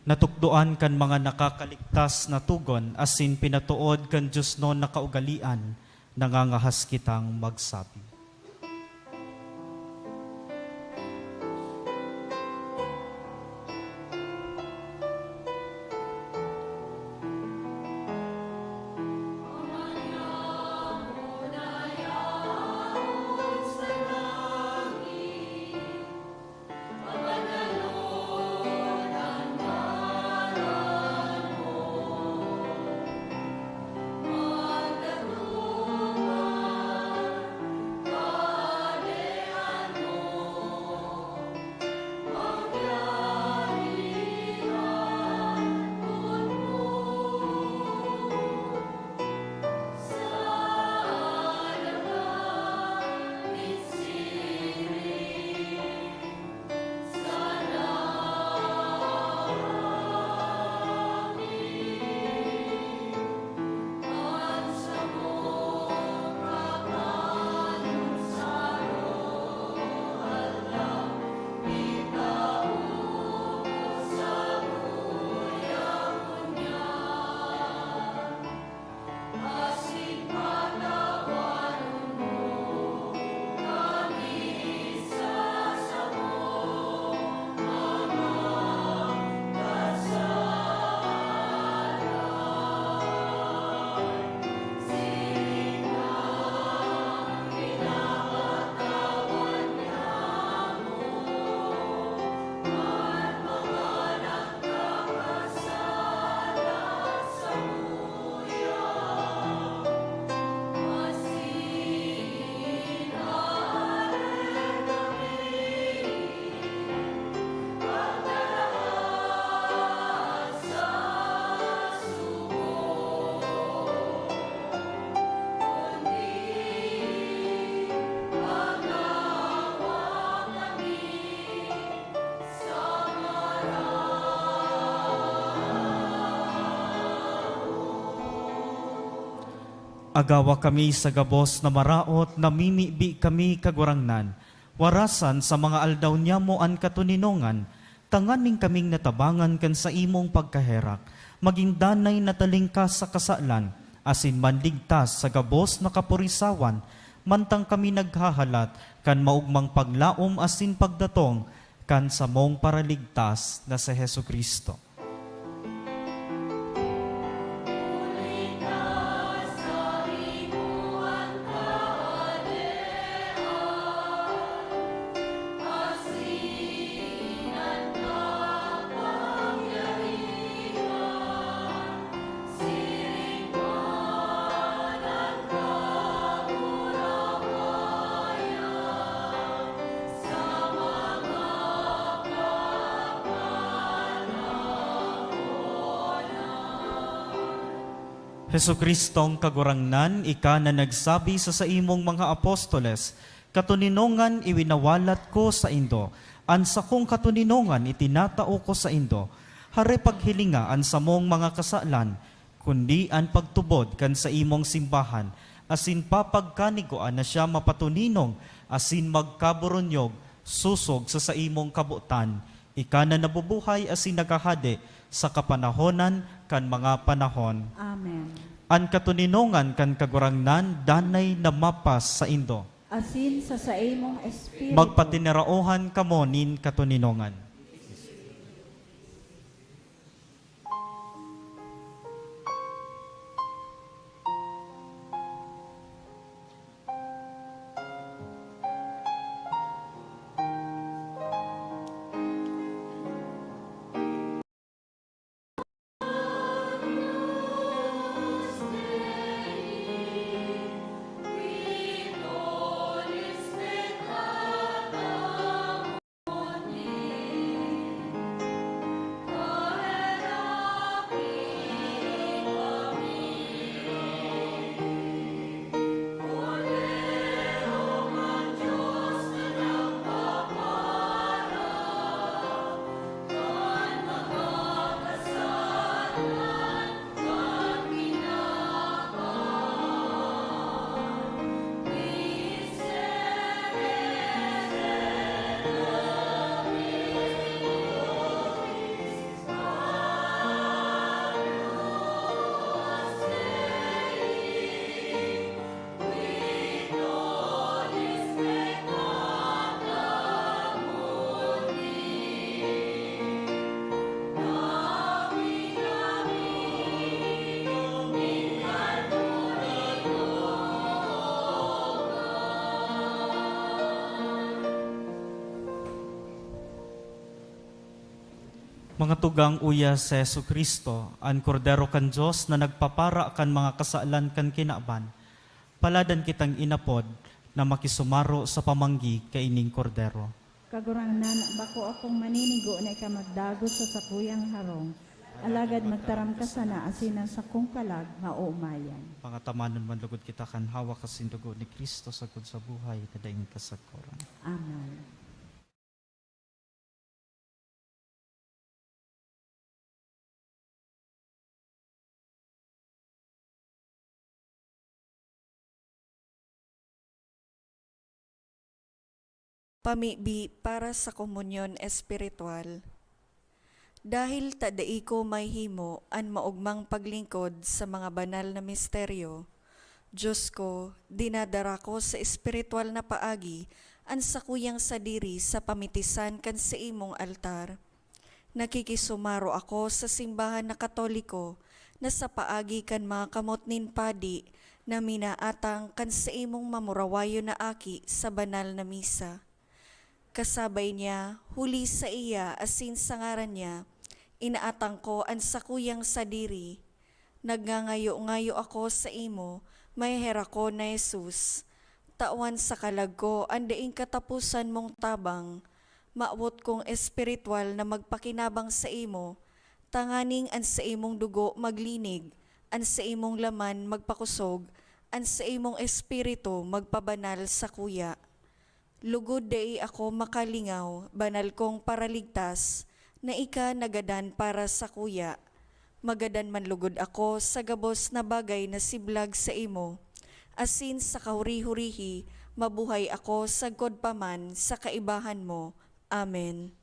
Natukdoan kan mga nakakaligtas na togon asin pinatood kan diosnon na kaugalean, nangangahas kitang magsabi. Agawa kami sa gabos na maraot, namimibi kami, Kagurangnan. Warasan sa mga aldaw niyamo an katoninongan, tanganing kaming natabangan kan saimong pagkaherak, magin danay na talingkas sa kasalan, asin manligtas sa gabos na kapurisawan, mantang kami naghahalat kan maogmang paglaom asin pagdatong kan samong Paraligtas na si Jesu-Cristo. Jesu-Cristong Kagurangnan, ika na nagsabi sa saimong mga apostoles, "Katoninongan iwinawalat ko saindo, an sakong katoninongan itinatao ko saindo." Hare paghilinga an samong mga kasalan, kundi an pagtubod kan saimong simbahan, asin papagkanigoan na siya mapatoninong asin magkaboronyog sosog sa saimong kabotan. Ika na nabubuhay asin naghahade sa kapanahonan kan mga panahon. Amen. An katoninongan kan Kagurangnan danay na mapas saindo. Asin sa saimong espiritu. Magpatinaraohan kamo nin katoninongan. Mga tugang, uya si Jesu-Cristo, an Kordero kan Dios na nagpapara kan mga kasalan kan kinaban. Paladan kitang inapod na makisumaro sa pamanggi kaining Kordero. Kagurangnan, bako akong maninigo na ika magdagos sa sakuyang harong, alagad magtaram ka sana asin an sakong kalag maoomayan. Pangatamanon man lugod kita kan hawak asin dugo ni Cristo sagkod sa buhay na daing kasakoran. Amen. Pamibi para sa komunyon espiritual. Dahil ta dai ko mahihimo an maogmang paglingkod sa mga banal na misteryo, Dios ko, dinadara ko sa espiritual na paagi an sakuyang sadiri sa pamitisan kan saimong altar. Nakikisumaro ako sa simbahan na Katoliko na sa paagi kan mga kamot nin padi na minaatang kan saimong mamurawayon na aki sa banal na misa. Kasabay niya, huli saiya asin sa ngaran niya, inaatang ko an sakuyang sadiri. Nagngangayo-ngayo ako saimo, maheherakon na Jesus. Tawan sa kalag ko an daing kataposan mong tabang. Mawot kong espiritual na magpakinabang saimo, tanganing an saimong dugo maglinig, an saimong laman magpakosog, an saimong espiritu magpabanal sakuya. Lugod dai ako makalingaw, banal kong Paraligtas, na ika nagadan para sakuya. Magadan man lugod ako sa gabos na bagay na siblag saimo, asin sa kahuri-hurihi mabuhay ako sagkod pa man sa kaibahan mo. Amen.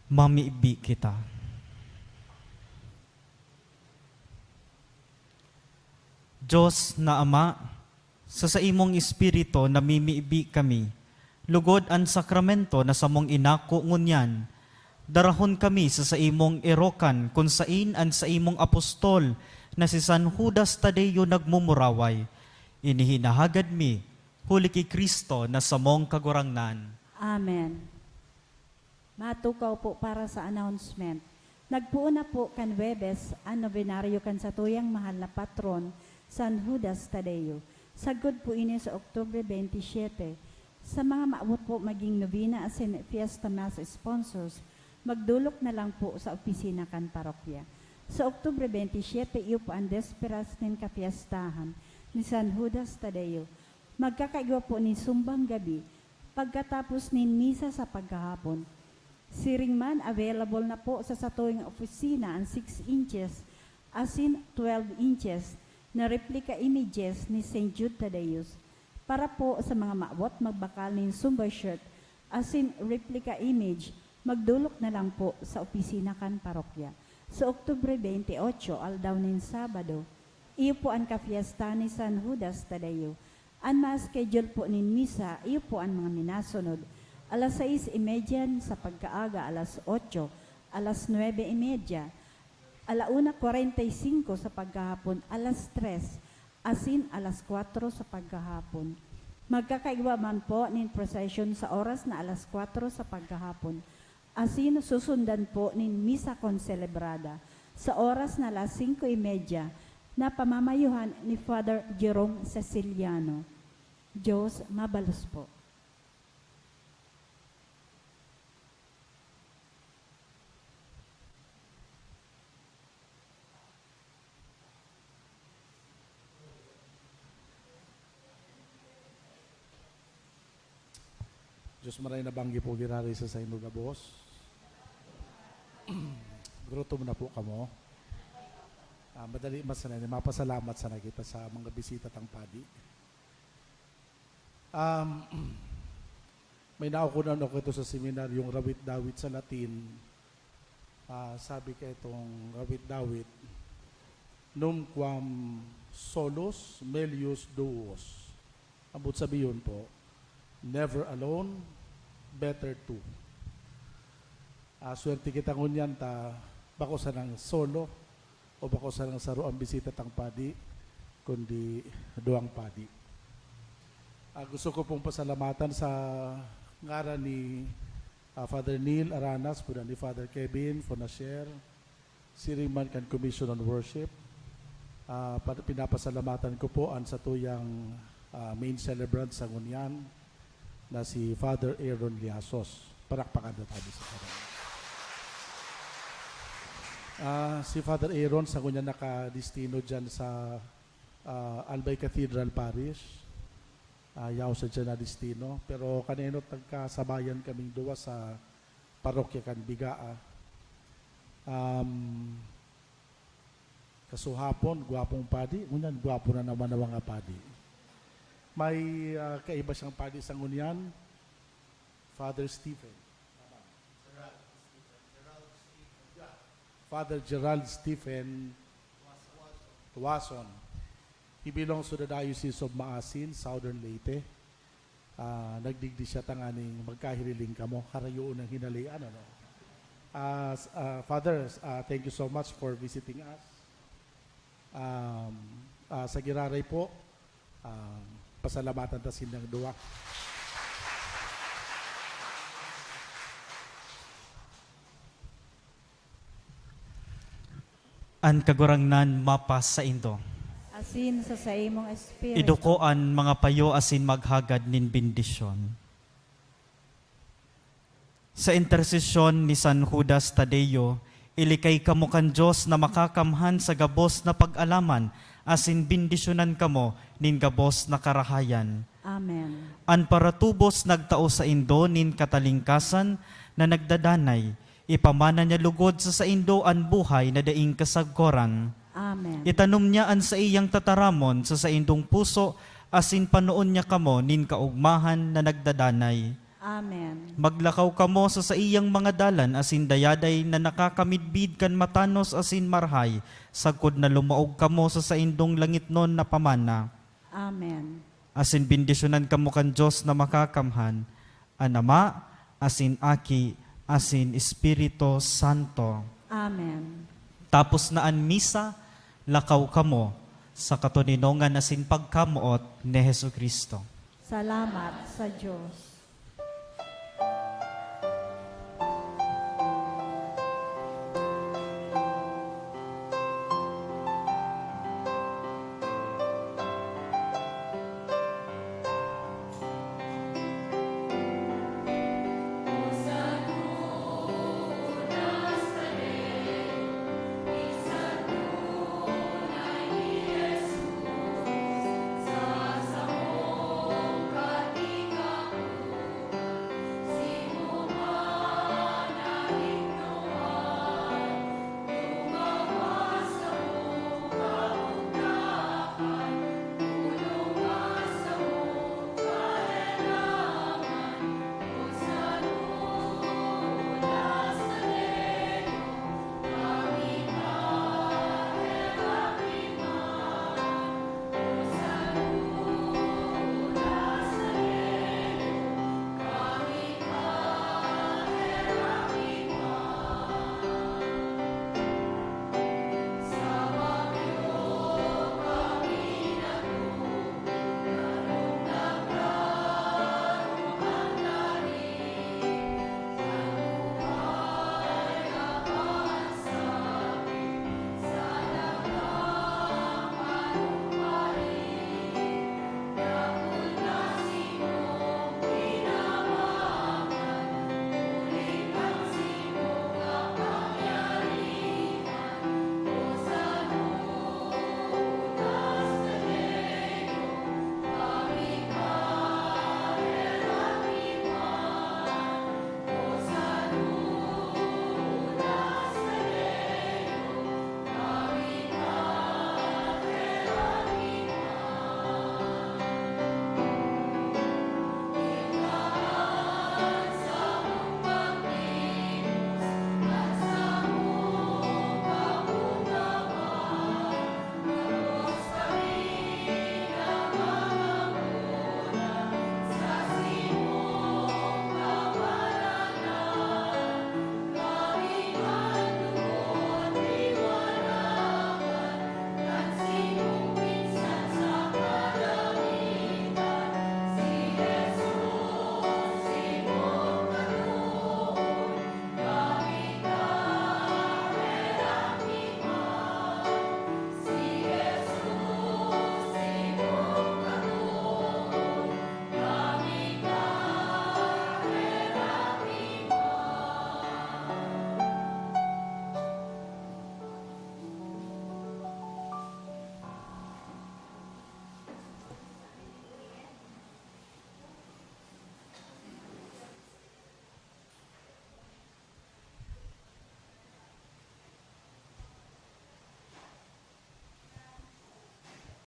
Mamibi kita. Dios na Ama, sa saimong Espiritu namimibi kami, lugod an sakramento na samong inako ngunyan, darahon kami sa saimong erokan kun saen an saimong apostol na si San Judas Tadeo nagmumuraway. Ini hinahagad mi, huli ki Cristo na samong Kagurangnan. Amen. Matukaw po para sa announcement. Nagpoon na po kan Huwebes an nobenaryo kan satuyang mahal na patron, San Judas Tadeo. Sagkod po ini sa Oktubre twenty-seven. Sa mga maabot po magin nobena asin fiesta mass sponsors, magdolok na lang po sa opisina kan parokya. Sa Oktubre twenty-seven, iyo po an desperas nin kapyestahan. ni San Judas Tadeo. Magkakaigwa po nin sumbang gabi pagkatapos nin misa sa pagkahapon. Siring man, available na po sa satuyang opisina an six inches asin twelve inches na replica images ni Saint Jude Thaddeus. Para po sa mga maabot magbakal nin sumba shirt asin replica image, magdolok na lang po sa opisina kan parokya. Sa Oktubre twenty-eight, aldaw nin Sabado, iyo po an kafiesta ni San Judas Tadeo. An mga schedule po nin misa, iyo po an mga minasunod: alas sais y media sa pagkaaga, alas otso, alas nuebe y media, ala una kwarenta y singko sa pagkahapon, alas tres, asin alas kwatro sa pagkahapon. Magkakaigwa man po nin procession sa oras na alas kwatro sa pagkahapon, asin susundan po nin misa konselebrada sa oras na alas singko y media, na pamamayuhan ni Father Jerome Ceciliano. Diyos mabalos po. Diyos maray na banggi po giraray sa saimo gabos. Gurutom na po kamo. Ah, madali man sana ini. Mapasalamat sana kita sa mga bisita tang padi. Um, may naokonan ako ito sa seminaryong rawit-dawit sa Latin. Ah, sabi ka itong rawit-dawit, "Numquam solus, melius duos." Ambot sabihon po, "Never alone, better two." Ah, swerte kita ngunyan ta bako sanang solo o bako sanang saro ang bisita tang padi, kundi duwang padi. Ah, gusto ko pong pasalamatan sa ngaran ni, ah, Father Neil Aranas, pwede ni Father Kevin Fonasher, siring man kan Commission on Worship. Ah, pa-, pinapasalamatan ko po an satuyang, ah, main celebrant sa ngunyan, na si Father Aaron Liasos. Palakpakan na tayo sa kanya. Ah, si Father Aaron, sa ngunyan nakadestino dyan sa, ah, Albay Cathedral Parish. Ah, yaon sa dyan na destino. Pero kanenot nagkasabayan kaming duwa sa parokya kan Bigaa. Um, kasuhapon, gwapong padi. Ngunyan, gwapo na naman ang mga padi. May, ah, kaiba siyang padi sa ngunyan, Father Stephen. Father Gerald Stephen Tuason. He belongs to the Diocese of Maasin, Southern Leyte. Ah, nagdigdi siya tanganing magkahiriling kamo, harayoon ang hinalean, ano? Ah, s-, ah, Father, ah, thank you so much for visiting us. Um, ah, sa giraray po, um, pasalamatan ta sindang duwa. An Kagurangnan mapasaindo. Asin sa saimong espiritu. Iduko an mga payo asin maghagad nin bendisyon. Sa intersesyon ni San Judas Tadeo, ilikay kamo kan Dios na Makakamhan sa gabos na pag-alaman asin bendisyonan kamo nin gabos na karahayan. Amen. An paratubos nagtao saindo nin katalingkasan na nagdadanay. Ipamana niya lugod sa saindo an buhay na daing kasagkoran. Amen. Itanom niya an saiyang tataramon sa saindong puso, asin panoon niya kamo nin kaogmahan na nagdadanay. Amen. Maglakaw kamo sa saiyang mga dalan asin dayaday na nakakamidbid kan matanos asin marahay, sagkod na lumaog kamo sa saindong langitnon na pamana. Amen. Asin bendisyonan kamo kan Dios na Makakamhan, an Ama, asin Aki, asin Espiritu Santo. Amen. Tapos na an misa, lakaw kamo sa katoninongan asin pagkamoot ni Jesu-Cristo. Salamat sa Dios.